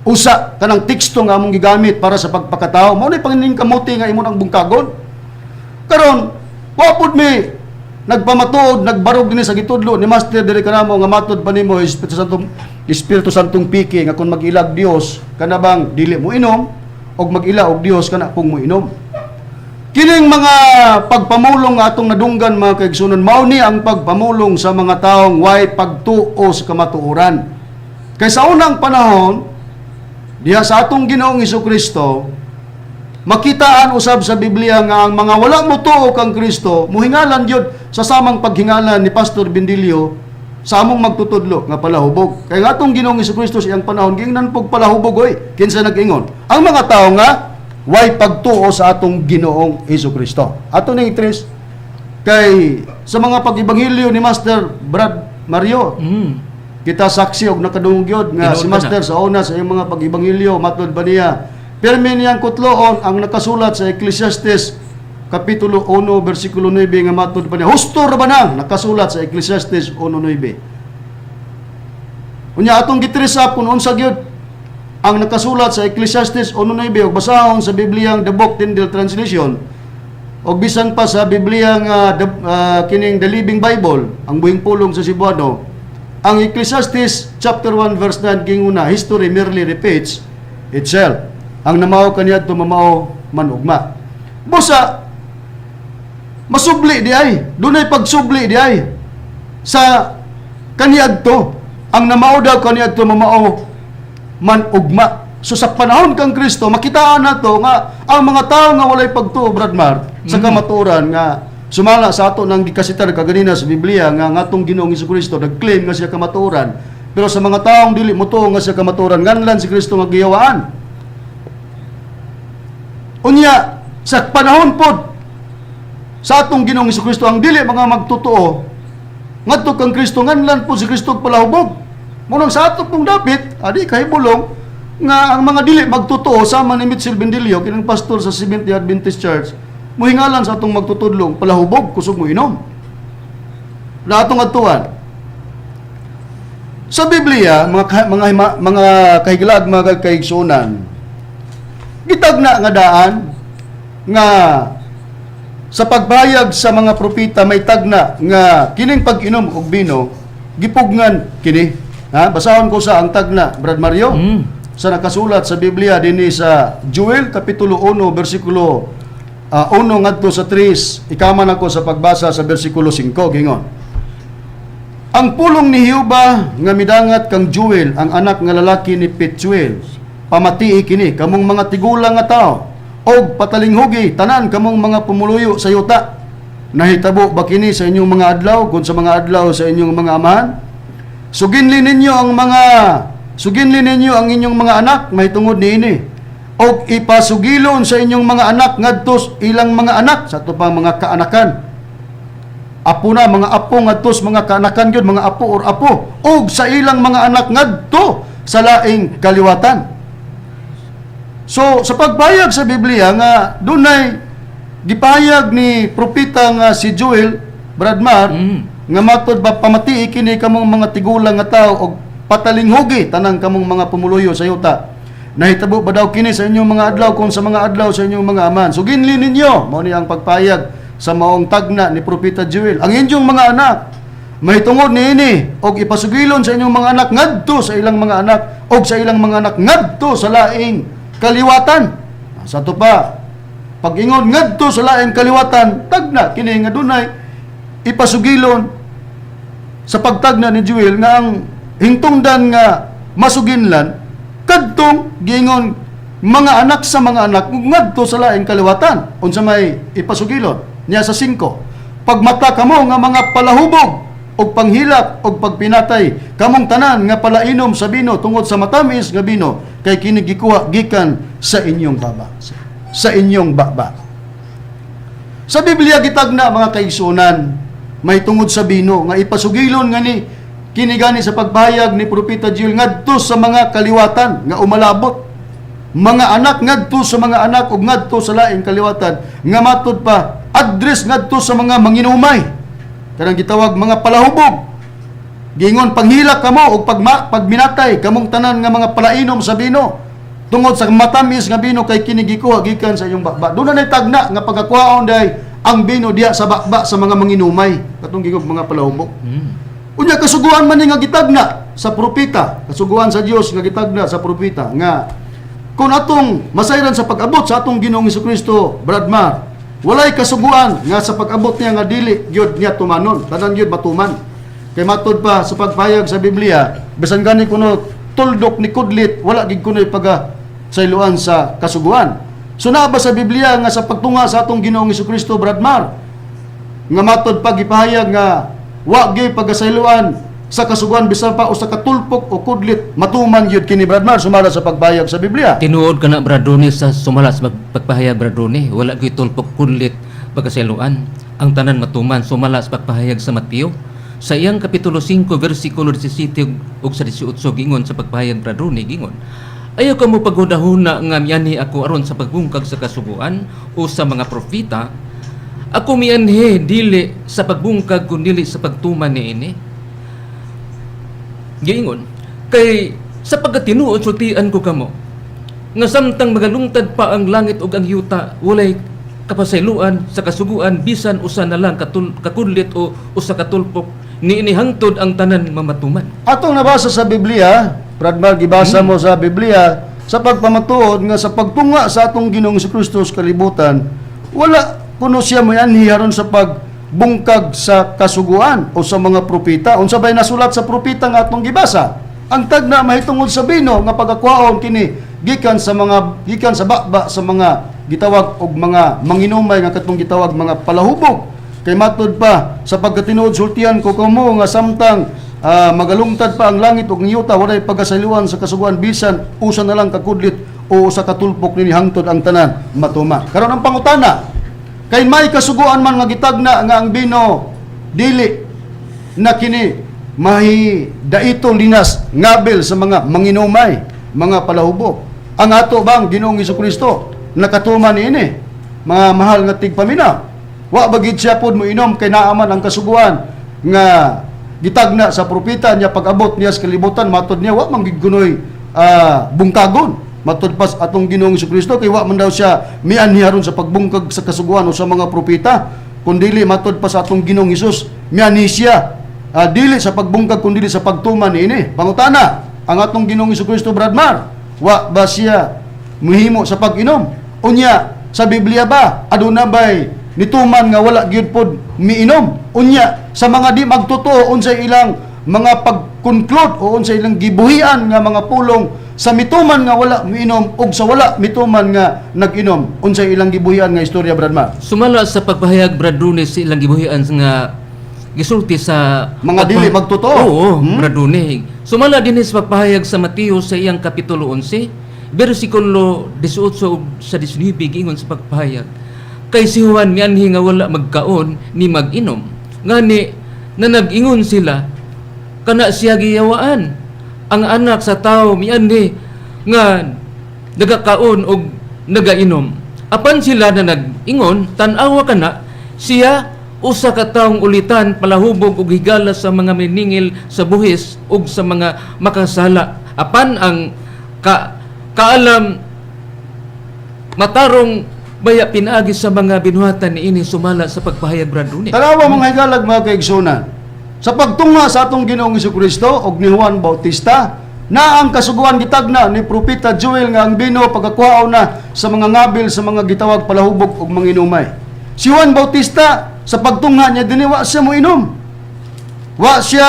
Usa kanang teksto nga among gigamit para sa pagpakatao, mao ni paningkamuti nga imo nang bungkagon. Karon, wa pud mi nagpamatuod, nagbarog dinhi sa gitudlo ni Master diri kanamo nga matod pa nimo Espiritu Santo, Espiritu Santong piki nga kung mag-ilag Dios kana bang dili mo inom og mag-ila og Dios kana pong mo inom. Kining mga pagpamulong nga atong nadunggan, mga kaigsuonan, mao ni ang pagpamulong sa mga taong way pagtuo sa kamatuoran. Kay sa unang panahon, Diha sa atong Ginoong Kristo, makitaan usab sa Biblia nga ang mga wala motuo kang Kristo muhingalan gyud sa samang paghingalan ni Pastor Bendilio sa among magtutudlo nga palahubog. Kay nga atong Ginoong Kristo sa iyang panahon giingnan pog palahubog oy. Kinsa nag-ingon? Ang mga tawo nga way pagtuo sa atong Ginoong Kristo. Ato ning tres kay sa mga pag-ebanghelyo ni Master Brad Mario, kita saksi og nakadungog gyud nga Tinuod si ba Master sa una sa iyang mga pag-ebanghelyo, matod ba niya, pirmi niyang kutloon ang nakasulat sa Ecclesiastes kapitulo 1 bersikulo 9 nga matod pa niya husto ra ba na nakasulat sa Ecclesiastes 1:9. Unya atong gi-trace up kung unsa gyud ang nakasulat sa Ecclesiastes 1:9 ug basahon sa Bibliang The Book Tyndale Translation og bisan pa sa Biblia nga kining The Living Bible, ang buhing pulong sa Cebuano. Ang Ecclesiastes chapter 1 verse 9 ginguna, "History merely repeats itself." Ang namao kaniadto mamao man ugma. Busa masubli di ay, dunay pagsubli di ay sa kaniadto. Ang namao daw kaniadto mamao man ugma. So sa panahon kang Kristo, makitaan nato nga ang mga tao nga walay pagtuo, Bradmar, sa kamatuoran nga sumala sa ato nang gikasitar kaganina sa Biblia nga ngatong Ginoong Kristo nag-claim nga siya kamatuoran. Pero sa mga taong dili motuo nga siya kamatuoran, nganlan si Kristo nga giyawaan. Unya sa panahon pod sa atong Ginoong Kristo, ang dili mga magtotoo ngadto kang Kristo, nganlan po si Kristo palahubog. Munang sa ato pong dapit, adi kahibulong nga ang mga dili magtotoo sama ni Mitchell Bendilio, kinang pastor sa Seventh-day Adventist Church, muhingalan sa atong magtutudlong palahubog, kusog mo inom. Na atong adtuan. Sa Biblia, mga kahigalag, mga kaigsunan, gitagna nga daan nga sa pagbayag sa mga propeta may tagna nga kining pag-inom og bino gipugngan kini. Ha, basahon ko sa ang tagna, Brad Mario, sa nakasulat sa Biblia dinhi sa Joel kapitulo 1 bersikulo 1 ngadto sa 3. Ikaman ako sa pagbasa sa bersikulo 5. Gingon ang pulong ni Jehova nga midangat kang Joel, ang anak nga lalaki ni Petuel: "Pamatii kini kamong mga tigulang nga tao og patalinghugi tanan kamong mga pumuluyo sa yuta. Nahitabo ba kini sa inyong mga adlaw kun sa mga adlaw sa inyong mga amahan? Suginli ninyo ang inyong mga anak mahitungod niini og ipasugilon sa inyong mga anak ngadto ilang mga anak," sa ato pang mga kaanakan, apo na, mga apo ngadto sa mga kaanakan gyud, mga apo or apo, "og sa ilang mga anak ngadto sa laing kaliwatan." So sa pagpayag sa Biblia nga dunay gipahayag ni propeta nga si Joel, Bradmar, nga matod ba, "Pamatii kini kamong mga tigulang nga tao og patalinghugi tanang kamong mga pumuluyo sa yuta. Nahitabo ba daw kini sa inyong mga adlaw kung sa mga adlaw sa inyong mga aman? Suginli ninyo," mao ni ang pagpayag sa maong tagna ni propeta Joel, "ang inyong mga anak mahitungod niini og ipasugilon sa inyong mga anak ngadto sa ilang mga anak og sa ilang mga anak ngadto sa laing kaliwatan." Sa ato pa pag-ingon ngadto sa laing kaliwatan, tagna kini nga dunay ipasugilon sa pagtagna ni Joel nga ang hingtungdan nga masuginlan kadtong giingon mga anak sa mga anak ngadto sa laing kaliwatan. Unsa may ipasugilon niya sa 5? "Pagmata kamo nga mga palahubog og panghilak og pagpinatay kamong tanan nga palainom sa bino tungod sa matamis nga bino, kay kini gikuha gikan sa inyong baba, sa inyong baba." Sa Biblia gitagna, mga kaigsunan, may tungod sa bino nga ipasugilon nga ni kini gani sa pagpahayag ni Propeta Joel ngadto sa mga kaliwatan nga umalabot, mga anak ngadto sa mga anak ug ngadto sa laing kaliwatan, nga matud pa address ngadto sa mga manginumay, kanang gitawag mga palahubog. Gingon, "Panghilak kamo og pagminatay kamong tanan nga mga palainom sa bino tungod sa matamis nga bino, kay kini gikuha gikan sa inyong baba." Doon na tagna nga pagkakuhaon day ang bino diya sa baba sa mga manginumay, katong gingog mga palahubog. Unya kasuguan man ni nga gitagna sa propeta, kasuguan sa Dios nga gitagna sa propeta nga kung atong masayran sa pag-abot sa atong Ginoong Kristo, Bradmar, walay kasuguan nga sa pag-abot niya nga dili gyud niya tumanon, tanan gyud matuman. Kay matud pa sa pagpayag sa Biblia, bisan gani kuno tuldok ni kudlit, wala gid kuno'y paga sayloan sa kasuguan. So naa ba sa Biblia nga sa pagtunga sa atong Ginoong Kristo, Brad Mar, nga matod pag ipahayag nga wa gyud pagkasayloan sa kasuguan bisan pa usa ka tulpok o kudlit, matuman gyud kini, Brad Mar, sumala sa pagbayag sa Biblia? Tinuod kana, Brad Ronnie, sa sumala sa pagpahayag, Brad Ronnie, wala gyud tulpok, kudlit pagkasayloan. Ang tanan matuman sumala sa pagpahayag sa Mateo sa iyang kapitulo 5 versikulo 17 ug sa 18. Gingon sa pagpahayag, Brad Ronnie, gingon: "Ayaw kamo paghunahuna nga mianhi ako aron sa pagbungkag sa kasuguan o sa mga propeta. Ako mianhi dili sa pagbungkag kundi sa pagtuman niini." Giingon, "Kay sa pagkatinuod sultian ko kamo nga samtang magalungtad pa ang langit ug ang yuta, walay kapasayloan sa kasuguan bisan usa na lang kakudlit o usa ka tulpok niini hangtod ang tanan mamatuman." Atong nabasa sa Biblia, Brad Mar, gibasa mo sa Biblia sa pagpamatuod nga sa pagtunga sa atong Ginoong Kristo sa kalibutan, wala kuno siya moanhi aron sa pagbungkag sa kasuguan o sa mga propeta. Unsa bay nasulat sa propeta nga atong gibasa? Ang tagna mahitungod sa bino nga pagakwaon kini gikan sa baba sa mga gitawag og mga manginumay nga katong gitawag mga palahubog. Kay matud pa, "Sa pagkatinuod sultian ko kamo nga samtang magalungtad pa ang langit ug ang yuta, walay pagkasayloan sa kasuguan bisan usa na lang kakudlit o usa ka tulpok nini hangtod ang tanan matuma." Karon ang pangutana, kay may kasuguan man nga gitagna nga ang bino dili na kini mahi daito linas ngabil sa mga manginumay, mga palahubog. Ang ato bang Ginoong Kristo nakatuman niini, mga mahal nga tigpaminaw? Wa ba gid siya pod moinom kay naa man ang kasuguan nga gitagna sa propeta niya? Pag-abot niya sa kalibutan, matod niya, wa man gid kunoy bungkagon matod pa sa atong Ginoong Kristo, kay wa man daw siya mianhi aron sa pagbungkag sa kasuguan o sa mga propeta, kundili matod pa sa atong Ginoong Hesus, mianhi siya dili sa pagbungkag kundili sa pagtuman niini. Pangutana, ang atong Ginoong Kristo, Brad Mar, wa ba siya muhimo sa pag-inom? Unya sa Biblia ba aduna bay nituman nga wala gyud pod miinom? Unya sa mga di magtotoo, unsay ilang mga pag-conclude o unsay ilang gibuhian nga mga pulong sa mituman nga wala miinom ug sa wala mituman nga nag-inom? Unsay ilang gibuhian nga istorya, Brad Mar? Sumala sa pagpahayag, Brad Ronnie, sa ilang gibuhian nga gisulti sa Mga dili magtotoo. Oo, Brad Ronnie. Sumala din sa pagpahayag sa Mateo sa iyang kapitulo 11, versikulo 18 ug sa 19, giingon sa pagpahayag: "Kay si Juan mianhi nga wala magkaon ni mag-inom. Ngani na nag-ingon sila, 'Kana siya giyawaan.' Ang Anak sa Tao mianhi nga nagakaon og nagainom. Apan sila na nag-ingon, 'Tan-awa kana siya, usa ka taong ulitan, palahubog ug higala sa mga miningil sa buhis ug sa mga makasala.' Apan ang kaalam matarong baya pinaagi sa mga binuhatan niini," sumala sa pagpahayag, Brad Ronnie. Tanawa, mga higalag, mga kaigsunan. Sa pagtunga sa atong Ginoong Kristo og ni Juan Bautista, na ang kasuguan gitagna ni Propeta Joel nga ang bino pagkakuhaon na sa mga ngabil sa mga gitawag palahubog og manginumay. Si Juan Bautista, sa pagtunga niya dinhi, wa siya moinom. Wa siya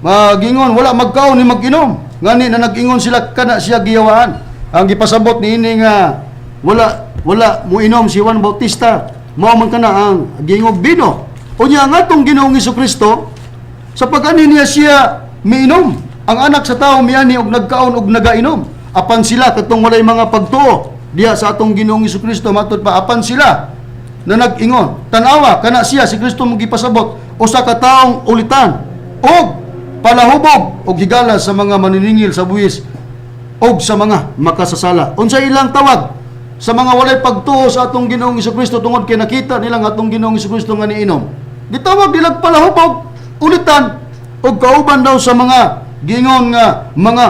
magingon, wala magkaon ni mag-inom. Ngani na nag-ingon sila, "Kana siya giyawaan." Ang gipasabot niini nga wala wala moinom si Juan Bautista, mao man kana ang gingog bino. Unya ang atong Ginoong Kristo, sa pag-ani niya siya miinom. Ang Anak sa Tao miani og nagkaon og nagainom. Apan sila katong walay mga pagtuo diha sa atong Ginoong Kristo, matud pa, apan sila na nag-ingon, "Tanawa kana siya," si Kristo mo gipasabot, "usa ka taong ulitan og palahubog og higala sa mga maniningil sa buwis og sa mga makasasala." Unsa ilang tawag sa mga walay pagtuo sa atong Ginoong Kristo tungod kay nakita nila ang atong Ginoong Kristo nga niinom? Gitawag nilang palahubog, ulitan og kauban daw sa mga gingon nga mga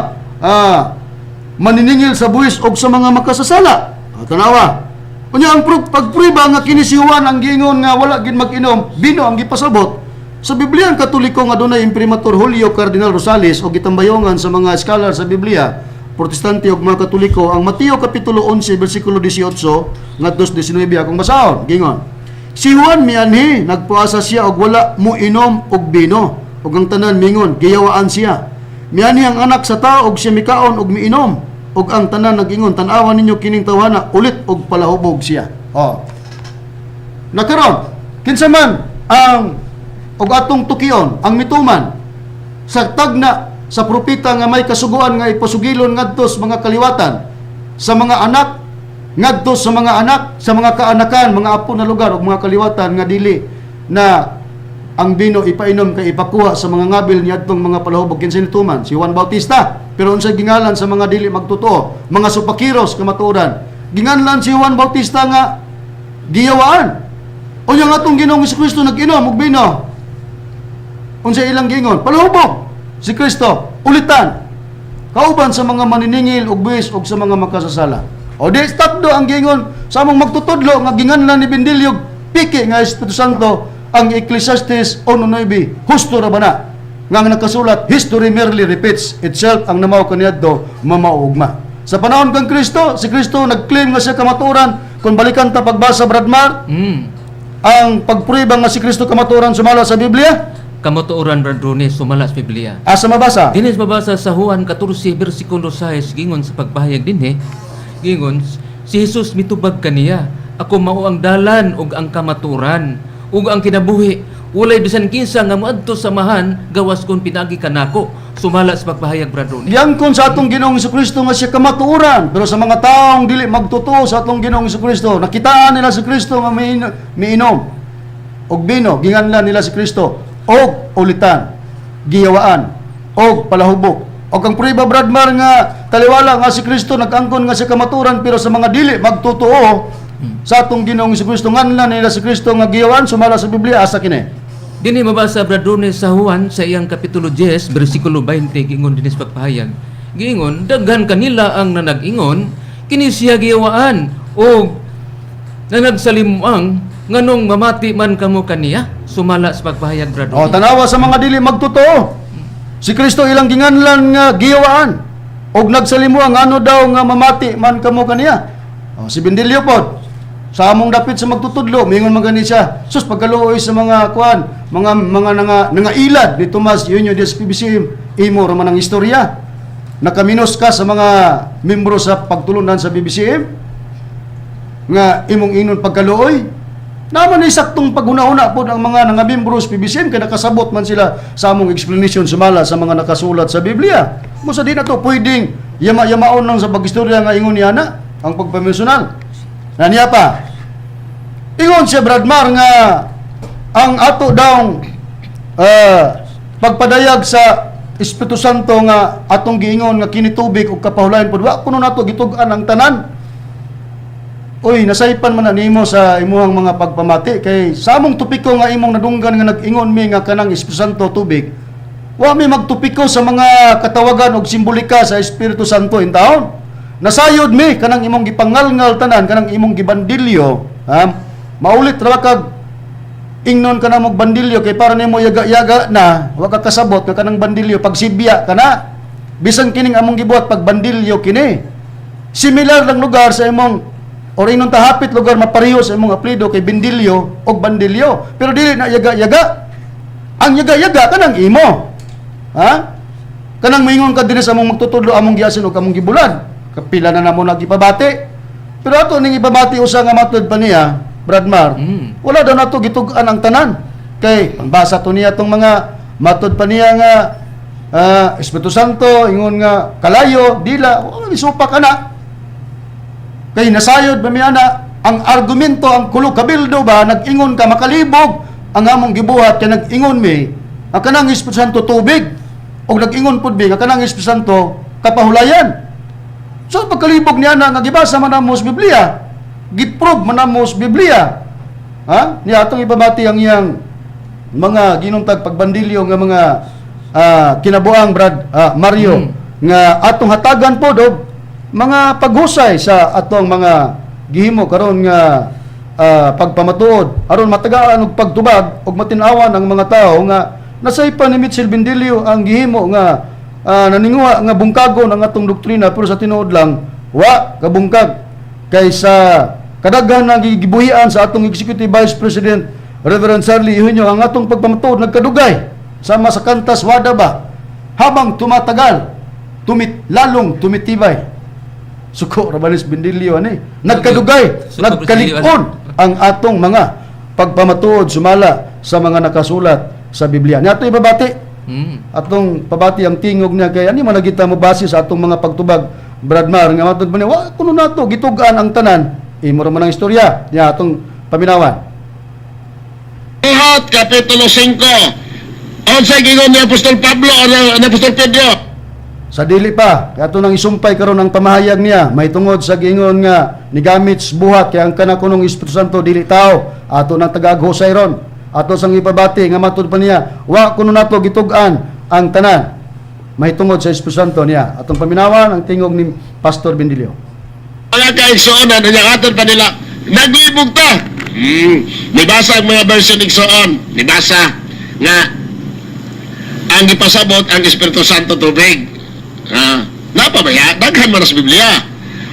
maniningil sa buwis og sa mga makasasala. Tanawa. Unya ang pagprueba nga kini si Juan ang gingon nga wala gid mag-inom, bino ang gipasabot. Sa Biblia ang Katoliko nga dunay Imprimatur Julio Cardinal Rosales o gitambayongan sa mga scholar sa Biblia, Protestante ug mga Katoliko, ang Mateo kapitulo 11 bersikulo 18 ngadto sa 19 akong basahon. Gingon: "Si Juan mianhi, nagpuasa siya og wala mo inom og bino. Ug ang tanan mingon, 'Giyawaan siya.' Mianhi ang Anak sa Tao og siya mikaon og miinom. Ug ang tanan nag-ingon, "Tan-awa ninyo kining tawhana, ulit og palahubog siya." Oh. Nakaron, kinsa man ang og atong tukion ang mituman sa tagna sa propeta nga may kasuguan nga ipasugilon ngadto sa mga kaliwatan, sa mga anak, ngadto sa mga anak, sa mga kaanakan, mga apo na lugar ug mga kaliwatan, nga dili na ang bino ipainom kay ipakuha sa mga ngabil niadtong mga palahubog, kinsa nituman? Si Juan Bautista. Pero unsay gingalan sa mga dili magtotoo, mga supakiros kamatuoran? Ginganlan si Juan Bautista nga giyawaan. Unya nga atong Ginoong Kristo nag-inom og bino, unsa ilang giingon? Palahubog si Kristo, ulitan, kauban sa mga maniningil og buwis ug sa mga makasasala. O di takdo ang giingon sa among magtutudlo nga ginganlan ni Bendilio piki nga Espiritu Santo ang Ecclesiastes 1:9. Husto ra ba na nga ang nakasulat, "History merely repeats itself"? Ang namaw kaniadto mamaugma. Sa panahon kang Kristo, si Kristo nag-claim nga siya kamatuoran. Kung balikan ta pagbasa, Brad Mar, ang pagprueba nga si Kristo kamatuoran sumala sa Biblia. Kamatuoran, Brad Rooney, sumala sa Biblia. Asa mabasa? Dinhi mabasa sa Juan 14 bersikulo 6, gingon sa pagpahayag dinhi, gingon si Jesus mitubag kaniya, "Ako mao ang dalan ug ang kamatuoran ug ang kinabuhi. Walay bisan kinsa nga moadto sa Amahan gawas kon pinagi kanako," sumala sa pagpahayag, Brad Rooney. Giangkon sa atong Ginoong Kristo nga siya kamatuoran, pero sa mga taong dili magtotoo sa atong Ginoong Kristo, nakitaan nila si Kristo nga miinom og bino, ginganlan nila si Kristo og ulitan, giyawaan og palahubog. Og ang prueba, Brad Mar, nga taliwala nga si Kristo nag-angkon nga siya kamatuoran, pero sa mga dili magtotoo sa atong Ginoong Kristo, nganlan nila si Kristo nga giyawaan sumala sa Biblia. Asa kini? Dinhi mabasa, Brad Rooney, sa Juan sa iyang kapitulo 10 bersikulo 20, gingon dinhi sa pagpahayag. Giingon, daghan kanila ang nanag-ingon, "Kini siya giyawaan og nanagsalimuang, nganong mamati man kamo kaniya?" sumala sa pagpahayag, Brad O Rooney. Tanawa sa mga dili magtotoo. Si Kristo ilang ginganlan nga giyawaan og nagsalimuang, ano daw nga mamati man kamo kaniya? O, si Bendilio pod sa among dapit sa magtutudlo, mingon man gani siya, "Sus, pagkaluoy sa mga kuan, mga nangailad ni Tomas Eugenio des PBCM, imo ra man ang istorya. Nakaminos ka sa mga membro sa pagtulunan sa PBCM nga imong inon pagkaluoy." Naman ni saktong paghuna-huna po ng mga nangamembro sa PBCM kay nakasabot man sila sa among explanation sumala sa mga nakasulat sa Biblia. Mo sa di na to pwedeng yama-yamaon lang sa pag-istorya nga ingon niya na ang pagpamisyonal. Na niya pa. Ingon siya, Brad Mar, nga ang ato daw pagpadayag sa Espiritu Santo nga atong giingon nga kini tubig ug kapahulayan pod, wa kuno nato gitug-an ang tanan. Uy, nasaypan man na nimo sa imuhang mga pagpamati kay sa among topiko nga imong nadunggan nga nag-ingon mi nga kanang Espiritu Santo tubig. Wa mi magtopiko sa mga katawagan og simbolika sa Espiritu Santo in taon. Nasayod mi kanang imong gipangalngal tanan, kanang imong gibandilyo, ha? Maulit ra kag ingnon ka na mog bandilyo kay para nimo yaga-yaga na, wa ka kasabot nga kanang bandilyo pagsibya kana. Bisan kining among gibuhat, pagbandilyo kini. Similar lang lugar sa imong or inon tahapit lugar mapareho sa imong apelyido kay Bendilio og bandilyo, pero dili na yaga-yaga. Ang yaga-yaga kanang imo, ha, kanang moingon ka dinhi sa among magtutudlo, among giasin og among gibulad. Kapila na namo nagipabati, pero ato ning ipabati usa nga matud pa niya, Brad Mar, wala daw nato gitug-an ang tanan kay pangbasa to niya tong mga matud pa niya nga Espiritu Santo ingon nga kalayo dila o isupa ka na. Kay nasayod ba mi ana ang argumento, ang kulo kabildo ba, nag-ingon ka makalibog ang among gibuhat kay nag-ingon mi ang kanang Espiritu Santo tubig og nag-ingon pud mi nga kanang Espiritu Santo kapahulayan. So pagkalibog niya na nga gibasa man namo sa Biblia, giprove man namo sa Biblia. Ha? Niya atong ibabati ang iyang mga ginuntag pagbandilyo nga mga kinabuang, Brad Mario, nga atong hatagan po og mga paghusay sa atong mga gihimo karon nga pagpamatuod aron matagaan og pagtubag og matin-awan ang mga tao nga nasaypan ni Mitchell Bendilio ang gihimo nga naninguha nga bungkagon ang atong doktrina, pero sa tinuod lang wa kabungkag kaysa kadaghan nga gibuhian sa atong Executive Vice President Reverend Charlie Eugenio. Ang atong pagpamatuod nagkadugay sama sa kantas wada ba, habang tumatagal lalong tumitibay. Suko ra ba ni Bindilyo ani? Nagkadugay, Suko nagkalig-on ang atong mga pagpamatuod sumala sa mga nakasulat sa Biblia. Niya ato ibabati. Atong pabati ang tingog niya kay ani man kita mo base sa atong mga pagtubag, Brad Mar, nga matod man niya, wa kuno nato gitug-an ang tanan, imo ra man ang istorya niya, atong paminawan. Buhat, Kapitulo 5. Unsay giingon ni Apostol Pablo o ni Apostol Pedro? Sa dili pa kay ato nang isumpay karon ang pamahayag niya may tungod sa giingon nga nigamit sa buhat kay ang kana kunong Espiritu Santo dili tao, ato nang tagaghusay ron. Ato sang ipabati nga matud pa niya, wa kuno nato gitug-an ang tanan may tungod sa Espiritu Santo niya. Atong paminawan ang tingog ni Pastor Bindilio. Mga kaigsuonan, unya aton pa nila, naglibog ta. Nibasa ang mga version, igsoon. Nibasa nga ang gipasabot ang Espiritu Santo tubig. Ah, napabaya, daghan man na sa Biblia.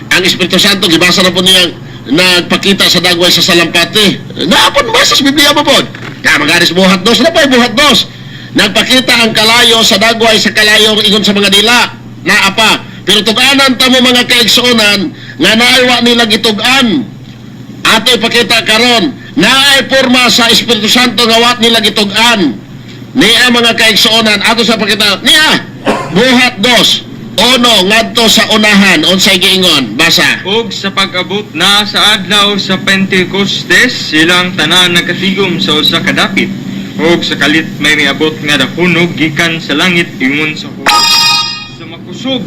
Ang Espiritu Santo gibasa na po niya nagpakita sa dagway sa salampati. Naapon basa sa Biblia mo pod. Kaya magaris Buhat 2, na pa Buhat 2. Nagpakita ang kalayo sa dagway sa kalayo ingon sa mga dila. Naa pa. Pero tug-anan ta mo, mga kaigsuonan, nga naaywa nila gitug-an. Ato ipakita karon, naay porma sa Espiritu Santo nga wa nila gitug-an. Niya, mga kaigsuonan, ato sa pakita niya Buhat 2:1 ngadto sa unahan, unsay giingon? Basa. Ug sa pag-abot na sa adlaw sa Pentecostes, silang tanan nagkatigom sa usa ka dapit. Ug sa kalit may miabot nga dakunog gikan sa langit ingon sa huros sa makusog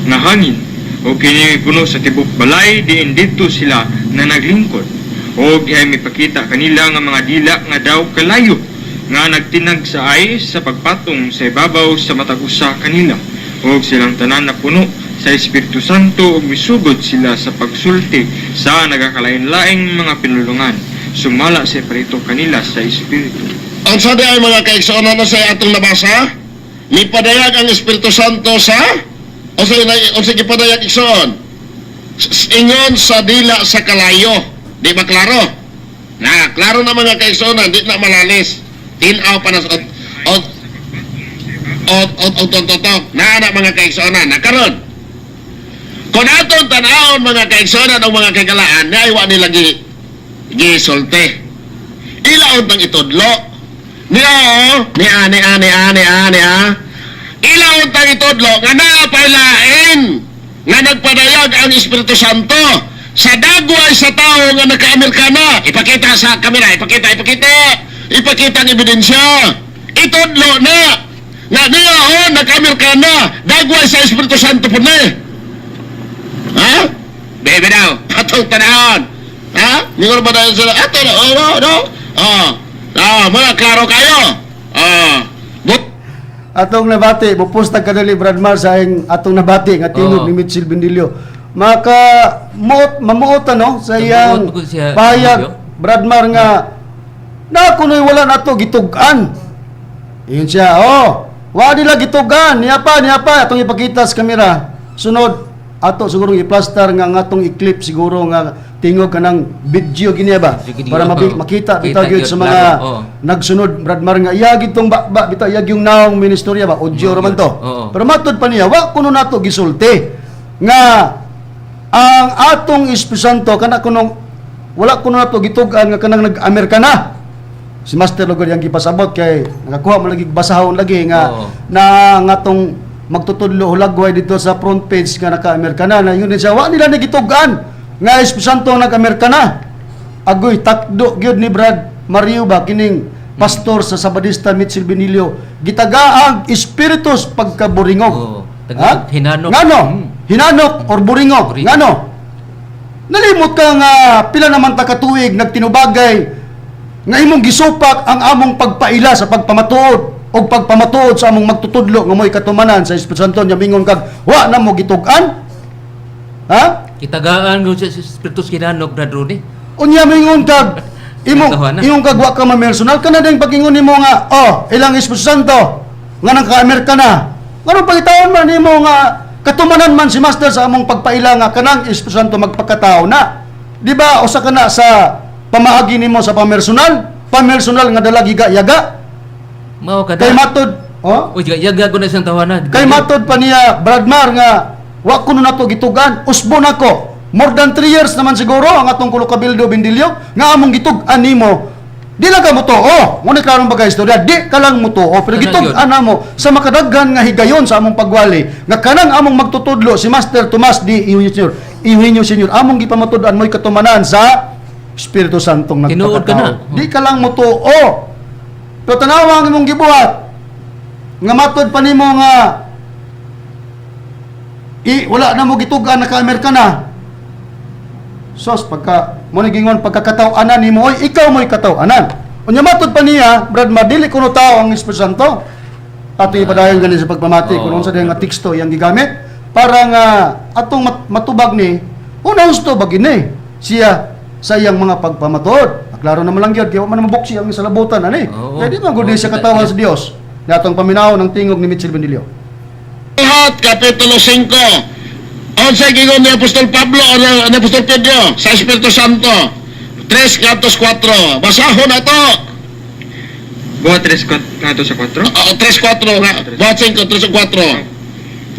nga hangin. Ug kini mipuno sa tibok balay diin didto sila na naglingkod. Ug dihay mipakita kanila nga mga dila nga daw kalayo nga nagtinagsaay sa pagpatong sa ibabaw sa matag usa kanila. Ug silang tanan na puno sa Espiritu Santo ug misugod sila sa pagsulti sa nagakalain-laing mga pinulungan sumala sa iparito kanila sa Espiritu. Unsa di ay, mga kaigsuonan, na sa atong nabasa? Nipadayag ang Espiritu Santo sa unsay gipadayag, igsoon? Ingon sa dila sa kalayo. Di ba klaro? Na, klaro na, mga kaigsuonan, di na malalis. Tinaw pa na sa o o o o o na na mga kaigsuonan. Na karon. Kung atong tan-awon, mga kaigsuonan o mga kagalaan, naiwa nila gisulte. Ilaon tang itudlo. Niya oh, niya niya niya niya niya. Ilaon tang itudlo nga naa pay lain nga nagpadayag ang Espiritu Santo sa dagway sa tao nga naka-Amerikana. Ipakita sa kamera, ipakita, ipakita. Ipakita ang ebidensya. Itudlo na nga niya oh, naka-Amerikana, dagway sa Espiritu Santo po na. Ha? Bebe daw, atong tanahon. Ha? Hindi ko na ba dahil sila? Ato na, oh, no, no. Oh, ah, mga klaro kayo. Ah, but, Atong nabati, mupustag kadali, Brad Mar, sa iyang atong nabati nga tingog ni Mitchell Bendilio. Maka muot mamuot ano sa iyang Mamuot ko siya, pahayag, Bendilio. Brad Mar, nga na kuno'y wala nato gitug-an. Iyon siya, oh, wa nila gitug-an, niya pa, niya pa, atong ipakita sa kamera. Sunod, ato siguro i-plaster nga ang atong i-clip siguro nga tingog kanang video gini ba Video gini, para makita Kita bitaw gyud gyud, sa mga klaro, oo. nagsunod, Brad Mar, nga iya gitong ba, ba bitaw iya yung naong ministerya ba, audio ra man to. Pero matod pa niya, wa kuno nato gisulti nga ang atong Espiritu Santo kana kunong wala kuno nato gitug-an nga kanang nag-Amerika na si Master Lugod yang gipasabot kay nakakuha mo lagi basahon lagi nga na nga atong magtutudlo hulagway dito sa front page nga naka-Amerika na na yun din siya, wa nila nagitug-an nga Espiritu Santo nag-Amerika na. Agoy, takdo gyud ni Brad Mario ba kining pastor sa Sabadista Mitchell Benilio gitagaang espiritus pagkaburingog. Oo. Taga- Ha? hinanok. Ngano? Hinanok or buringog. Buringog. Ngano? Nalimot ka nga pila naman ta katuig nagtinubagay nga imong gisupak ang among pagpaila sa pagpamatuod o pagpamatuod sa among magtutudlo nga mo'y katumanan sa Espiritu Santo nya mingon kag wa na mo gitug-an. Ha? Itagaan ko sa Espiritu hinanok, Brad Ronnie. Unya mingon kag imong Natawa na. imong kag wa ka mamersonal kana ding pagingon nimo nga oh ilang Espiritu Santo nga nang ka-Amerika na. Nganong pagitaon man nimo nga katumanan man si Master sa among pagpaila nga kanang Espiritu Santo magpakatao na. Di ba usa ka na sa pamaagi nimo sa pamersonal? Pamersonal nga dalag yaga. Mao ka Kay na. matod, oh, Uy, yaga ko na siyang tawanan. kay matod pa niya, Brad Mar, nga Wa kuno nato gitugan, usbo nako. More than 3 years naman siguro ang atong kulo kabildo Bindilyo nga among gitug-an nimo. Di lang ka motuo. Ngunit klaro ba istorya, di ka lang motuo. Pero Kana gitug-an namo sa makadaghan nga higayon sa among pagwali nga kanang among magtutudlo si Master Tomas D. Eugenio Senior, Eugenio Senior, among gipamatud-an mo'y katumanan sa Espiritu Santong Tinuod ka na. nagpakatao. Di ka lang motuo. Pero tanawa ang imong gibuhat nga matod pa nimo nga i wala na mo gitug-an, naka-Amerika na. Sos, pagka mo ni gingon pagkakataw-anan nimo, oy, ikaw mo'y kataw-anan. Unya matod pa niya, Brad, madili kuno tao ang Espiritu Santo. Ato ipadayon gani sa pagpamati kung unsa diay nga teksto iyang gigamit para nga atong matubag ni una husto ba gini siya sa iyang mga pagpamatuod. Klaro naman lang gyud kay wa man mabuksi ang salabutan ani. Kaya di man gud ni siya katawan sa Dios. Natong paminaw ng tingog ni Mitchell Benilio. Buhat, Kapitulo 5. Unsay gingon ni Apostol Pablo o ni Apostol Pedro sa Espiritu Santo? 3 ngadto 4. Basahon na to. Buhat 3 ngadto sa 4. Oo, 3-4 nga. Buhat 5, 3 4.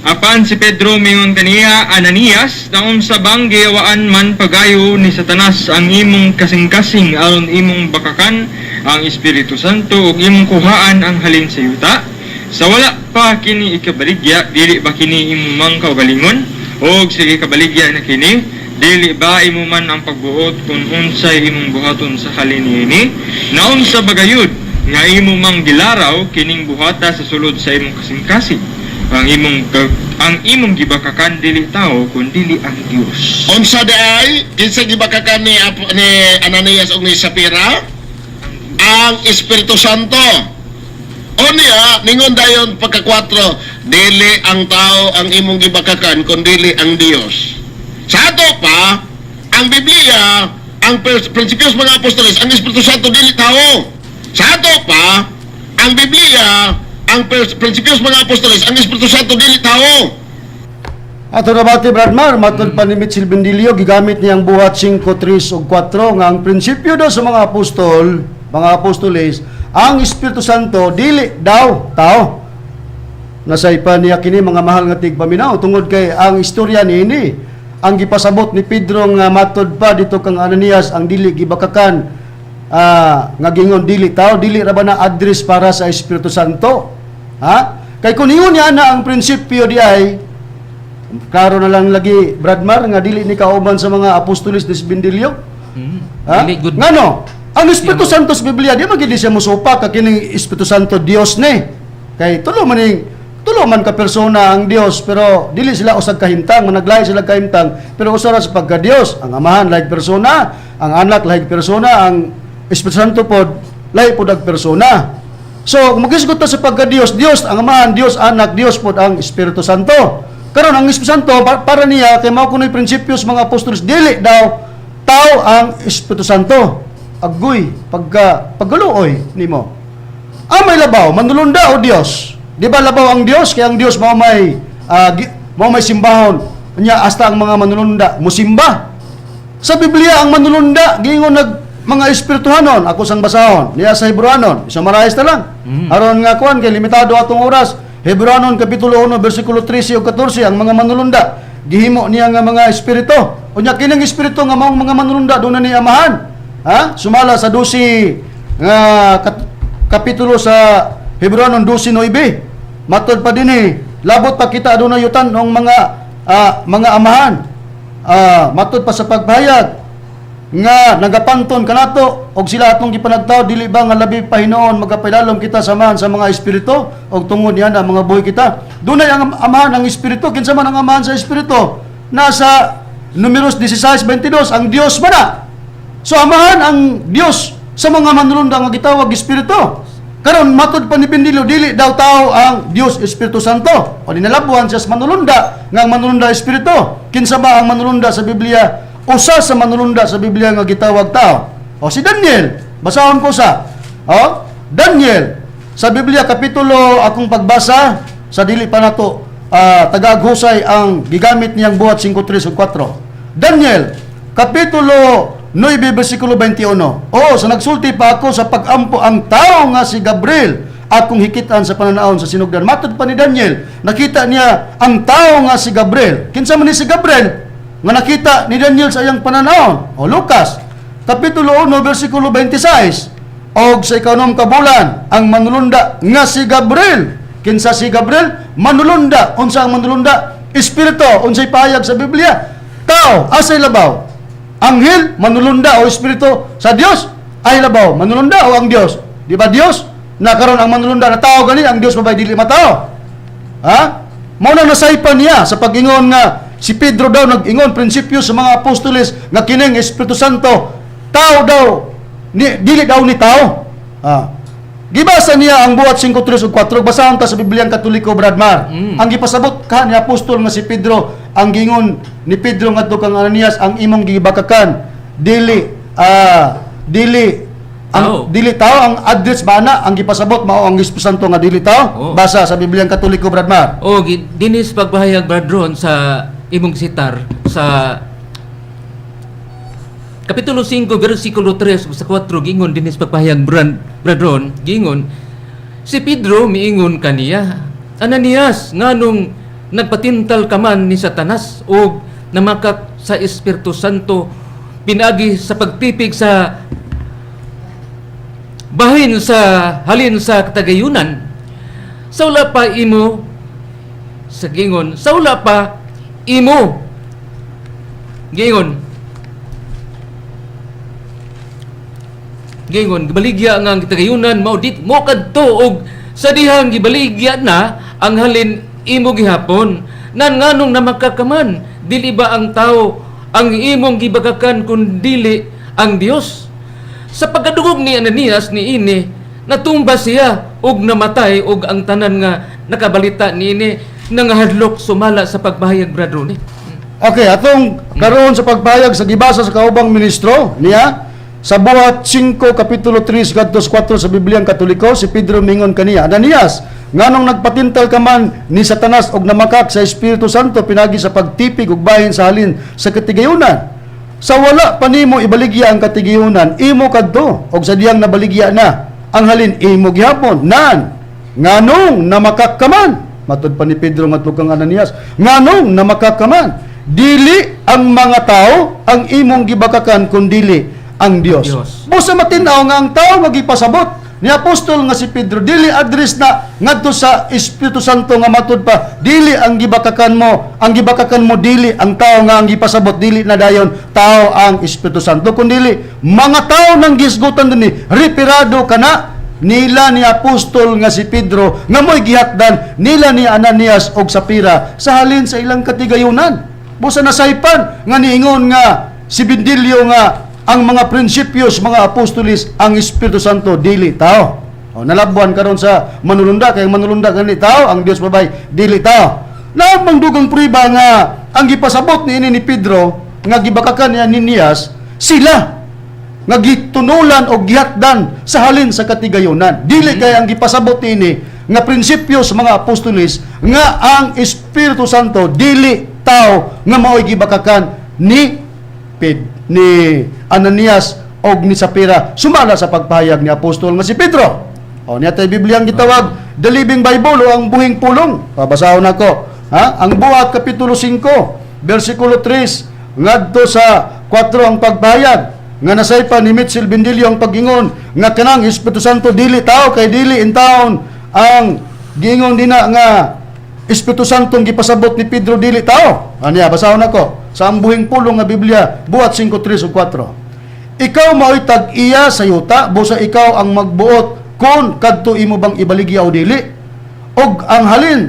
Apan si Pedro mingon kaniya, "Ananias, naunsa bang giyawaan man pagayo ni Satanas ang imong kasing-kasing aron imong bakakan ang Espiritu Santo ug imong kuhaan ang halin sa yuta? Sa wala pa kini ikabaligya, dili ba kini imo mang kaugalingon? Og sige, kabaligya na kini, dili ba imo man ang pagbuot kung unsay imong buhaton sa halin niini? Naunsa ba gayud nga imo mang gilaraw kining buhata sa sulod sa imong kasing-kasing? Ang imong gibakakan dili tao kun dili ang Dios." Unsa di ay kinsa gibakakan ni Ananias ug ni Sapira? Ang Espiritu Santo. Unya, ningon dayon pagka 4, dili ang tao ang imong gibakakan kun dili ang Dios. Sa ato pa, ang Biblia, ang prinsipyos mga apostoles, ang Espiritu Santo dili tao. Sa ato pa, ang Biblia, ang prinsipyos mga apostoles, ang Espiritu Santo dili tao. Ato nabati, Brad Mar, matod pa ni Mitchell Bendilio, gigamit niyang Buhat 5, 3 ug 4 nga ang prinsipyo daw sa mga apostol, mga apostoles, ang Espiritu Santo dili daw tao. Nasaypan niya kini, mga mahal nga tigpaminaw, tungod kay ang istorya niini ang gipasabot ni Pedro nga matod pa dito kang Ananias ang dili gibakakan nga gingon dili tao, dili ra ba na address para sa Espiritu Santo? Ha? Kay kun ingon niya na ang prinsipyo di ay klaro na lang lagi, Bradmar, nga dili ni kauban sa mga apostolis ni Bindilyo. Ha? Dili good. Ngano? Ang Espiritu Santo sa Biblia, di man gid siya musupak ka kining Espiritu Santo Dios ni. Kay tulo man ning tulo man ka persona ang Dios, pero dili sila usag kahimtang, managlahi sila kahimtang, pero usa ra sa pagka Dios. Ang Amahan lahi persona, ang Anak lahi persona, ang Espiritu Santo pod lahi pod ang persona. So, kung magisgot ta sa pagka Dios, Dios ang Amahan, Dios Anak, Dios pod ang Espiritu Santo. Karon ang Espiritu Santo para niya kay mao kuno'y prinsipyo sa mga apostoles, dili daw tao ang Espiritu Santo. Agoy, pagka paggaluoy nimo. Ang may labaw, manulunda o Dios? Di ba labaw ang Dios? Kaya ang Dios mao may simbahon. Nya hasta ang mga manulunda musimba. Sa Biblia ang manulunda giingon nag mga espirituhanon, ako sang basahon. Niya sa Hebreanon, summarize na lang. Aron nga kuan kay limitado atong oras. Hebreanon kapitulo 1 bersikulo 13 ug 14, ang mga manulunda gihimo niya nga mga espiritu. Unya kining espiritu nga maong mga manulunda doon na ni amahan. Ha? Sumala sa 12 nga kapitulo sa Hebreanon 12:9. Matod pa dinhi, labot pa kita aduna yutan ng mga amahan. Matod pa sa pagpahayag nga nagapanton kanato og sila atong gipanagtaw, dili ba nga labi pa hinuon magapailalom kita samahan sa mga espiritu og tungod niya na mga buhi kita? Dunay ang amahan ang espiritu. Kinsa man ang amahan sa espiritu? Nasa Numeros 16:22, ang Dios man na. So amahan ang Dios sa mga manulunda nga gitawag espiritu. Karon matod pa ni Bendilo, dili daw tao ang Dios Espiritu Santo. O dinalabuan siya sa manulunda nga ang manulunda espiritu. Kinsa ba ang manulunda sa Biblia? Usa sa manulunda sa Biblia nga gitawag tao. O si Daniel, basahon ko sa. O Daniel sa Biblia kapitulo, akong pagbasa sa dili pa nato tagaghusay ang gigamit niyang Buhat 5:3 ug 4. Daniel kapitulo 9 bersikulo 21. Oo, sa nagsulti pa ako sa pagampo, ang tao nga si Gabriel Akong hikitan sa pananaon sa sinugdan. Matod pa ni Daniel, nakita niya ang tao nga si Gabriel. Kinsa man ni si Gabriel nga nakita ni Daniel sa iyang pananaon? O Lucas, Kapitulo 1, versikulo 26. Og sa ikanom ka bulan, ang manulunda nga si Gabriel. Kinsa si Gabriel? Manulunda. Unsa ang manulunda? Espiritu. Unsay pahayag sa Biblia? Tao, asay labaw? Anghel, manulunda o espiritu sa Dios? Ay labaw, manulunda o ang Dios? Di ba Dios? Na karon ang manulunda na tao gani, ang Dios babay dili matao. Ha? Mao na nasaypan niya sa pag-ingon nga si Pedro daw nag-ingon prinsipyo sa mga apostoles nga kining Espiritu Santo tao daw ni, dili daw ni tao. Ha? Gibasa niya ang Buhat 5:3 ug 4. Basahon ta sa Bibliang Katoliko, Brad Mar. Ang gipasabot ka ni apostol nga si Pedro, ang gingon ni Pedro ngadto kang Ananias, ang imong gibakakan dili dili ang Tao. Dili tao ang address ba na ang gipasabot mao ang Espiritu Santo nga dili tao. Oo. Basa sa Bibliang Katoliko, Brad Mar. O dinis pagpahayag, Brad Ron, sa imong sitar sa Kapitulo 5 versikulo 3 sa 4, gingon dinis pagpahayag, Brad Ron, gingon si Pedro miingon kaniya, "Ananias, nganong nagpatintal ka man ni Satanas og namakak sa Espiritu Santo pinagi sa pagtipig sa bahin sa halin sa katagayunan? Sa wala pa imo," sa gingon, "sa wala pa imo," gingon gingon "gibaligya nga ang katagayunan mao dit mo kadto og sa dihang gibaligya na ang halin imo gihapon. Nan nganong namakakaman? Dili ba ang tao ang imong gibagakan kun dili ang Dios?" Sa pagkadungog ni Ananias ni ini, natumba siya ug namatay, ug ang tanan nga nakabalita niini nangahadlok sumala sa pagpahayag, Brad Ronnie. Okay, atong karon sa pagpahayag sa gibasa sa kaubang ministro niya sa Buhat 5 kapitulo 3 ngadto sa 4 sa Bibliang Katoliko, si Pedro mingon kaniya, "Ananias, nganong nagpatintal ka man ni Satanas og namakak sa Espiritu Santo pinagi sa pagtipig og bahin sa halin sa katigayunan? Sa wala pa nimo ibaligya ang katigayunan, imo kadto, og sa diyang nabaligya na ang halin, imo gihapon. Nan nganong namakak ka man?" Matud pa ni Pedro ngadto kang Ananias, "Nganong namakak ka man? Dili ang mga tao ang imong gibakakan kun dili ang Dios." Dios. Busa matin-aw nga ang tao nga gipasabot ni apostol nga si Pedro dili address na ngadto sa Espiritu Santo nga matud pa dili ang gibakakan mo, ang gibakakan mo dili ang tao nga ang gipasabot, dili na dayon tao ang Espiritu Santo kun dili mga tao nang gisgutan dinhi, referado kana nila ni apostol nga si Pedro nga mo'y gihatdan nila ni Ananias og Sapira sa halin sa ilang katigayunan. Busa nasaypan nga niingon nga si Bindilyo nga ang mga prinsipyos mga apostolis ang Espiritu Santo dili tao. O nalabuan karon sa manulunda kay ang manulunda gani tao, ang Dios babay dili tao. Naamang dugang prueba nga ang gipasabot niini ni Pedro nga gibakakan ni Ananias sila nga gitunulan o gihatdan sa halin sa katigayunan. Dili kay ang gipasabot niini nga prinsipyo sa mga apostolis nga ang Espiritu Santo dili tao nga mao'y gibakakan ni ni Ananias og ni Sapira sumala sa pagpahayag ni apostol nga si Pedro. O niya tay Biblia ang gitawag The Living Bible o ang buhing pulong. Pabasahon nako. Ha? Ang Buhat kapitulo 5 versikulo 3 ngadto sa 4 ang pagpahayag nga nasaypan ni Mitchell Bendillo ang pag-ingon nga kanang Espiritu Santo dili tao kay dili in taon ang giingon dina nga Espiritu Santo ang gipasabot ni Pedro dili tao. Aniya, basahon nako sa ang buhing pulong nga Biblia, Buhat 5:3 ug 4. "Ikaw mao'y tag-iya sa yuta, busa ikaw ang magbuot kung kadto imo bang ibaligya o dili. Og ang halin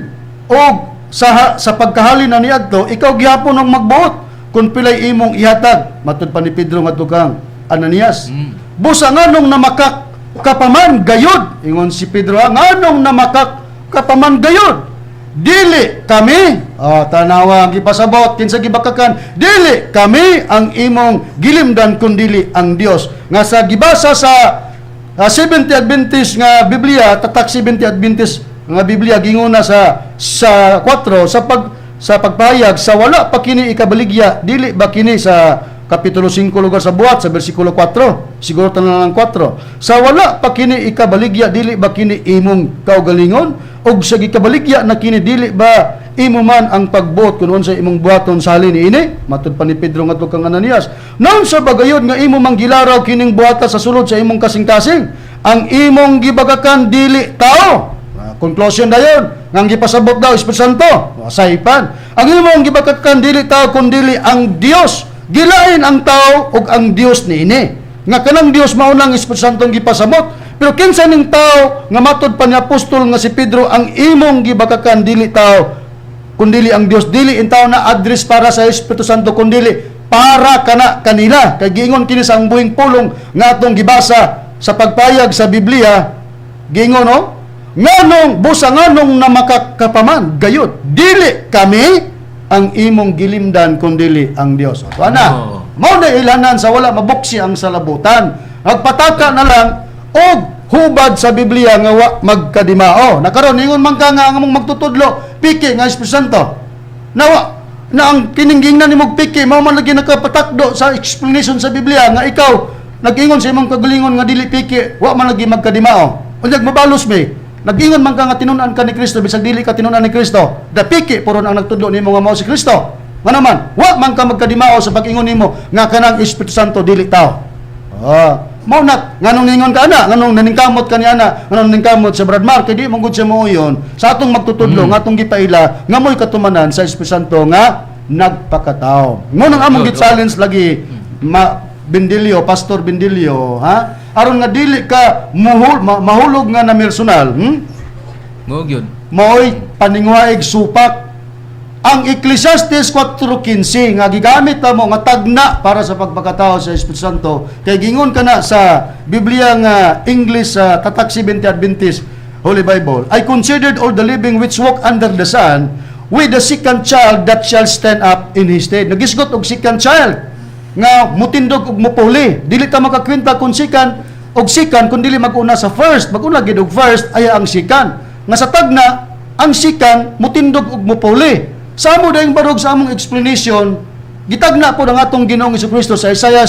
og sa pagkahalin na niadto, ikaw gihapon ang magbuot kung pilay imong ihatag." Matud pa ni Pedro ngadto kang Ananias. "Busa nganong namakak kapaman gayod?" Ingon si Pedro, ha? "Nganong namakak kapaman gayod? Dili kami," ah, tanawa ang gipasabot kinsa gibakakan, "dili kami ang imong gilimdan kun dili ang Dios." Nga sa gibasa sa 70 Adventist nga Biblia, tatak 70 Adventist nga Biblia, ginguna sa 4 sa pagpahayag sa wala pa kini ikabaligya, dili ba kini sa Kapitulo 5 lugar sa Buhat sa bersikulo 4. Siguro tanan lang 4. Sa wala pa kini ikabaligya, dili ba kini imong kaugalingon? Ug sa gikabaligya na kini, dili ba imo man ang pagbuot kun unsa imong buhaton sa halin niini? Matud pa ni Pedro ngadto kang Ananias, "Naunsa ba gayud nga imo mang gilaraw kining buhata sa sulod sa imong kasing-kasing? Ang imong gibagakan dili tao." Conclusion dayon nga ang gipasabot daw Espiritu Santo. Saypan. Ang imong gibagakan dili tao kundili ang Dios. Gilain ang tao ug ang Dios niini. Nga kanang Dios mao nang Espiritu Santo ang gipasabot. Pero kinsa ning tao nga matod pa ni apostol nga si Pedro, ang imong gibakakan dili tao kundili ang Dios, dili in tao na address para sa Espiritu Santo kundili para kana kanila, kay giingon kini sa ang buhing pulong nga atong gibasa sa pagpayag sa Biblia. Giingon, no, nganong busa nganong na makakapaman gayud, dili kami ang imong gilimdan kundili ang Dios. O ana, mao na ilanan sa wala mabuksi ang salabutan, nagpataka na lang og hubad sa Biblia nga wa magkadimao. Nakaron ingon man ka nga ang among magtutudlo piki nga Espiritu Santo. Nawa na ang kininggingnan nimo piki mao man lagi nakapatakdo sa explanation sa Biblia nga ikaw nag-ingon sa imong kagalingon nga dili piki, wa man lagi magkadimao. Unyag mabalos mi. Nag-ingon man ka nga tinun-an ka ni Kristo bisag dili ka tinun-an ni Kristo. Da piki puron ang nagtudlo nimo nga mao si Kristo. Nga naman, wa man ka magkadimao sa pag-ingon nimo nga kanang Espiritu Santo dili tao. Mao na nganong ningon ka ana, nganong naningkamot ka ni ana, nganong naningkamot sa Brad Mark, kay di man gud siya mooyon sa atong magtutudlo nga atong gipaila nga mo'y katumanan sa Espiritu Santo nga nagpakatao. Mo nang among gi-challenge lagi ma Bendilio, Pastor Bendilio, ha? Aron nga dili ka mahulog nga na personal? Mao gyud. Maoy paninguhaig supak. Ang Ecclesiastes 4:15 nga gigamit mo nga tagna para sa pagpakatao sa Espiritu Santo, kay gingon kana sa Biblia nga English sa Tatak Seventh Adventist Holy Bible, "I considered all the living which walk under the sun, with the second child that shall stand up in his stead." Nagisgot og second child nga mutindog og mupuli. Dili ta makakwenta kung second og second kun dili mag-una sa first. Mag-una gid og first ay ang second. Nga sa tagna, ang second mutindog og mupuli. Sa amo dayong barog sa among explanation, gitagna po ng atong Ginoong Kristo sa Isaiah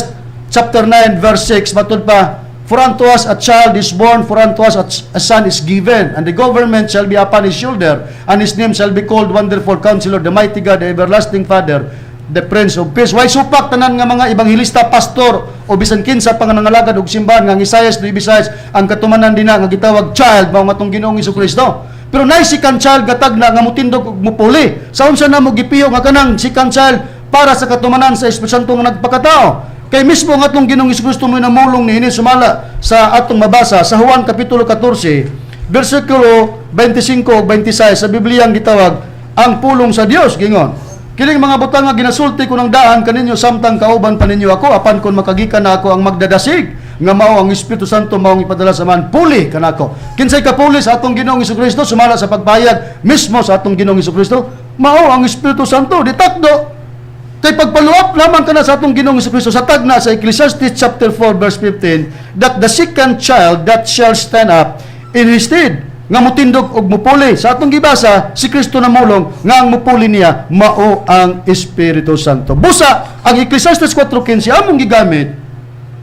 chapter 9 verse 6, matud pa, "For unto us a child is born, for unto us a son is given, and the government shall be upon his shoulder, and his name shall be called Wonderful Counselor, the Mighty God, the Everlasting Father, the Prince of Peace." Way supak tanan nga mga ebanghelista, pastor o bisan kinsa pa nga nangalagad og simbahan nga ang Isaiah 9:6 ang katumanan dinha nga gitawag child mao nga atong Ginoong Kristo. Pero nay second child gatagna nga mutindog og mupuli. Sa unsa na mo gipiyo nga kanang second child para sa katumanan sa Espiritu Santo nga nagpakatao? Kay mismo ang atong Ginoong Kristo mo namulong niini sumala sa atong mabasa sa Juan kapitulo 14 bersikulo 25 ug 26 sa Biblia ang gitawag ang pulong sa Dios. Gingon, "Kining mga butang nga ginasulti ko ng daan kaninyo samtang kauban pa ninyo ako, apan kon makagikan na ako, ang magdadasig nga mao ang Espiritu Santo maong ipadala sa Amahan puli kanako." Kinsay kapuli sa atong Ginoong Kristo sumala sa pagpayag mismo sa atong Ginoong Kristo? Mao ang Espiritu Santo. Ditakdo kay pagpaluap lamang kana sa atong Ginoong Kristo sa tagna sa Ecclesiastes chapter 4 verse 15 that the second child that shall stand up in his stead nga mutindog og mupuli. Sa atong gibasa, si Kristo namulong nga ang mupuli niya mao ang Espiritu Santo. Busa ang Ecclesiastes 4:15 among gigamit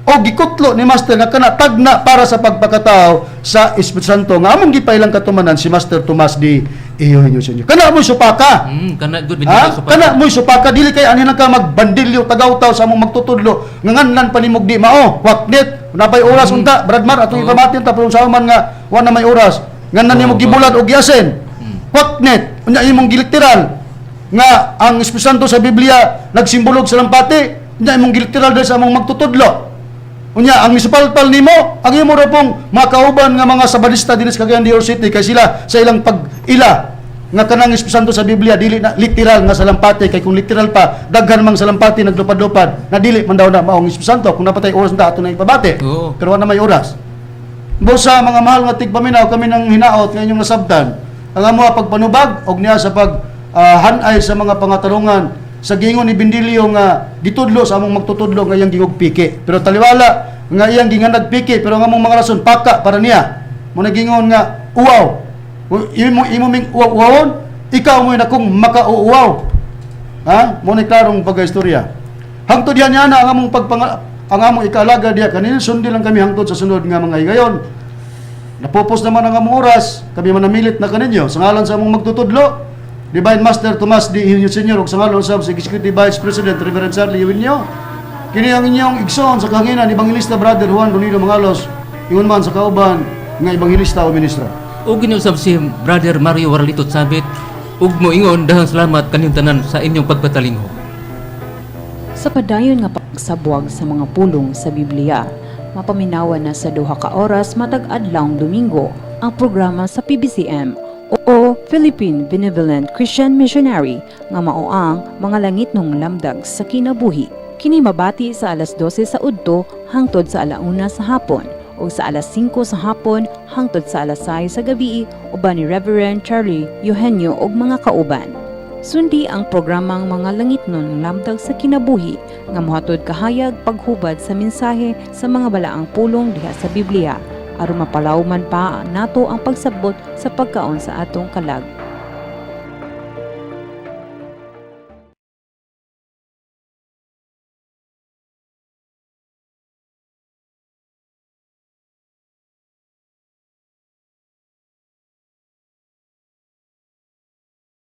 o gikutlo ni Master nga kana tagna para sa pagpakatao sa Espiritu Santo nga among gipailang katumanan si Master Tomas di Eugenio Senior. Kana mo'y supaka. Kana gud. Ha? Kana mo'y supaka, dili kay anhin ka magbandilyo tagawtaw sa among magtutudlo nga nganlan panimog di mao. Waknit, napay oras unta, Brad Mar, atong ipamati unta pero sa man nga wa na may oras. Nganlan nimo gibulad og giasen. Waknit, unya imong giliteral nga ang Espiritu Santo sa Biblia nagsimbolog sa lampati, unya imong giliteral dahil sa among magtutudlo. Unya ang isupalpal nimo, ang imo ra pong mga kauban nga mga Sabadista dinhi sa Cagayan de Oro City kay sila sa ilang pag-ila nga kanang Espiritu Santo sa Biblia dili na literal nga salampati, kay kung literal pa daghan mang salampati naglupad-lupad na dili man daw na maong Espiritu Santo. Kung napatay oras na ato na ipabati. Pero wala na may oras. Busa, mga mahal nga tigpaminaw, kami nang hinaot nga inyong nasabtan ang amo pagpanubag og niya sa pag hanay sa mga pangatarungan sa gingon ni Bindilyo nga gitudlo sa among magtutudlo nga iyang gingog piki, pero taliwala nga iyang ginganag piki, pero ang among mga rason paka para niya mo nagingon nga uwaw. Imo imo ming uwaw-uwawon, ikaw mo na kung makauuwaw, ha. Mo ni klarong pagkaistorya. Hangtod diha niya na ang among ang among ikaalaga diha kaninyo, sundi lang kami hangtod sa sunod nga mga higayon. Napupos naman ang among oras, kami manamilit na kaninyo. Sa ngalan sa among magtutudlo, Divine Master Tomas D. Eugenio Sr. ug sa ngalan usab sa Executive Vice President Reverend Charlie Eugenio. Kini ang inyong igsoon sa kahanginan, Evangelista Brother Juan Bonino Mangalos, ingon man sa kauban nga ebanghilista o ministro. Ug giniusab si Brother Mario Warlito Chabit ug moingon dahang salamat kaninyong tanan sa inyong pagpatalingho. Sa padayon nga pagsabwag sa mga pulong sa Biblia, mapaminawan na sa 2 ka oras matag adlawng Domingo ang programa sa PBCM o Philippine Benevolent Christian Missionary nga mao ang Mga Langitnong Lamdag sa Kinabuhi. Kini mabati sa alas 12 sa udto hangtod sa alauna sa hapon o sa alas 5 sa hapon hangtod sa alas 6 sa gabi uban ni Reverend Charlie Eugenio ug mga kauban. Sundi ang programang Mga Langitnon Lamdag sa Kinabuhi nga mohatod kahayag paghubad sa mensahe sa mga balaang pulong diha sa Biblia aron mapalawman pa nato ang pagsabot sa pagkaon sa atong kalag.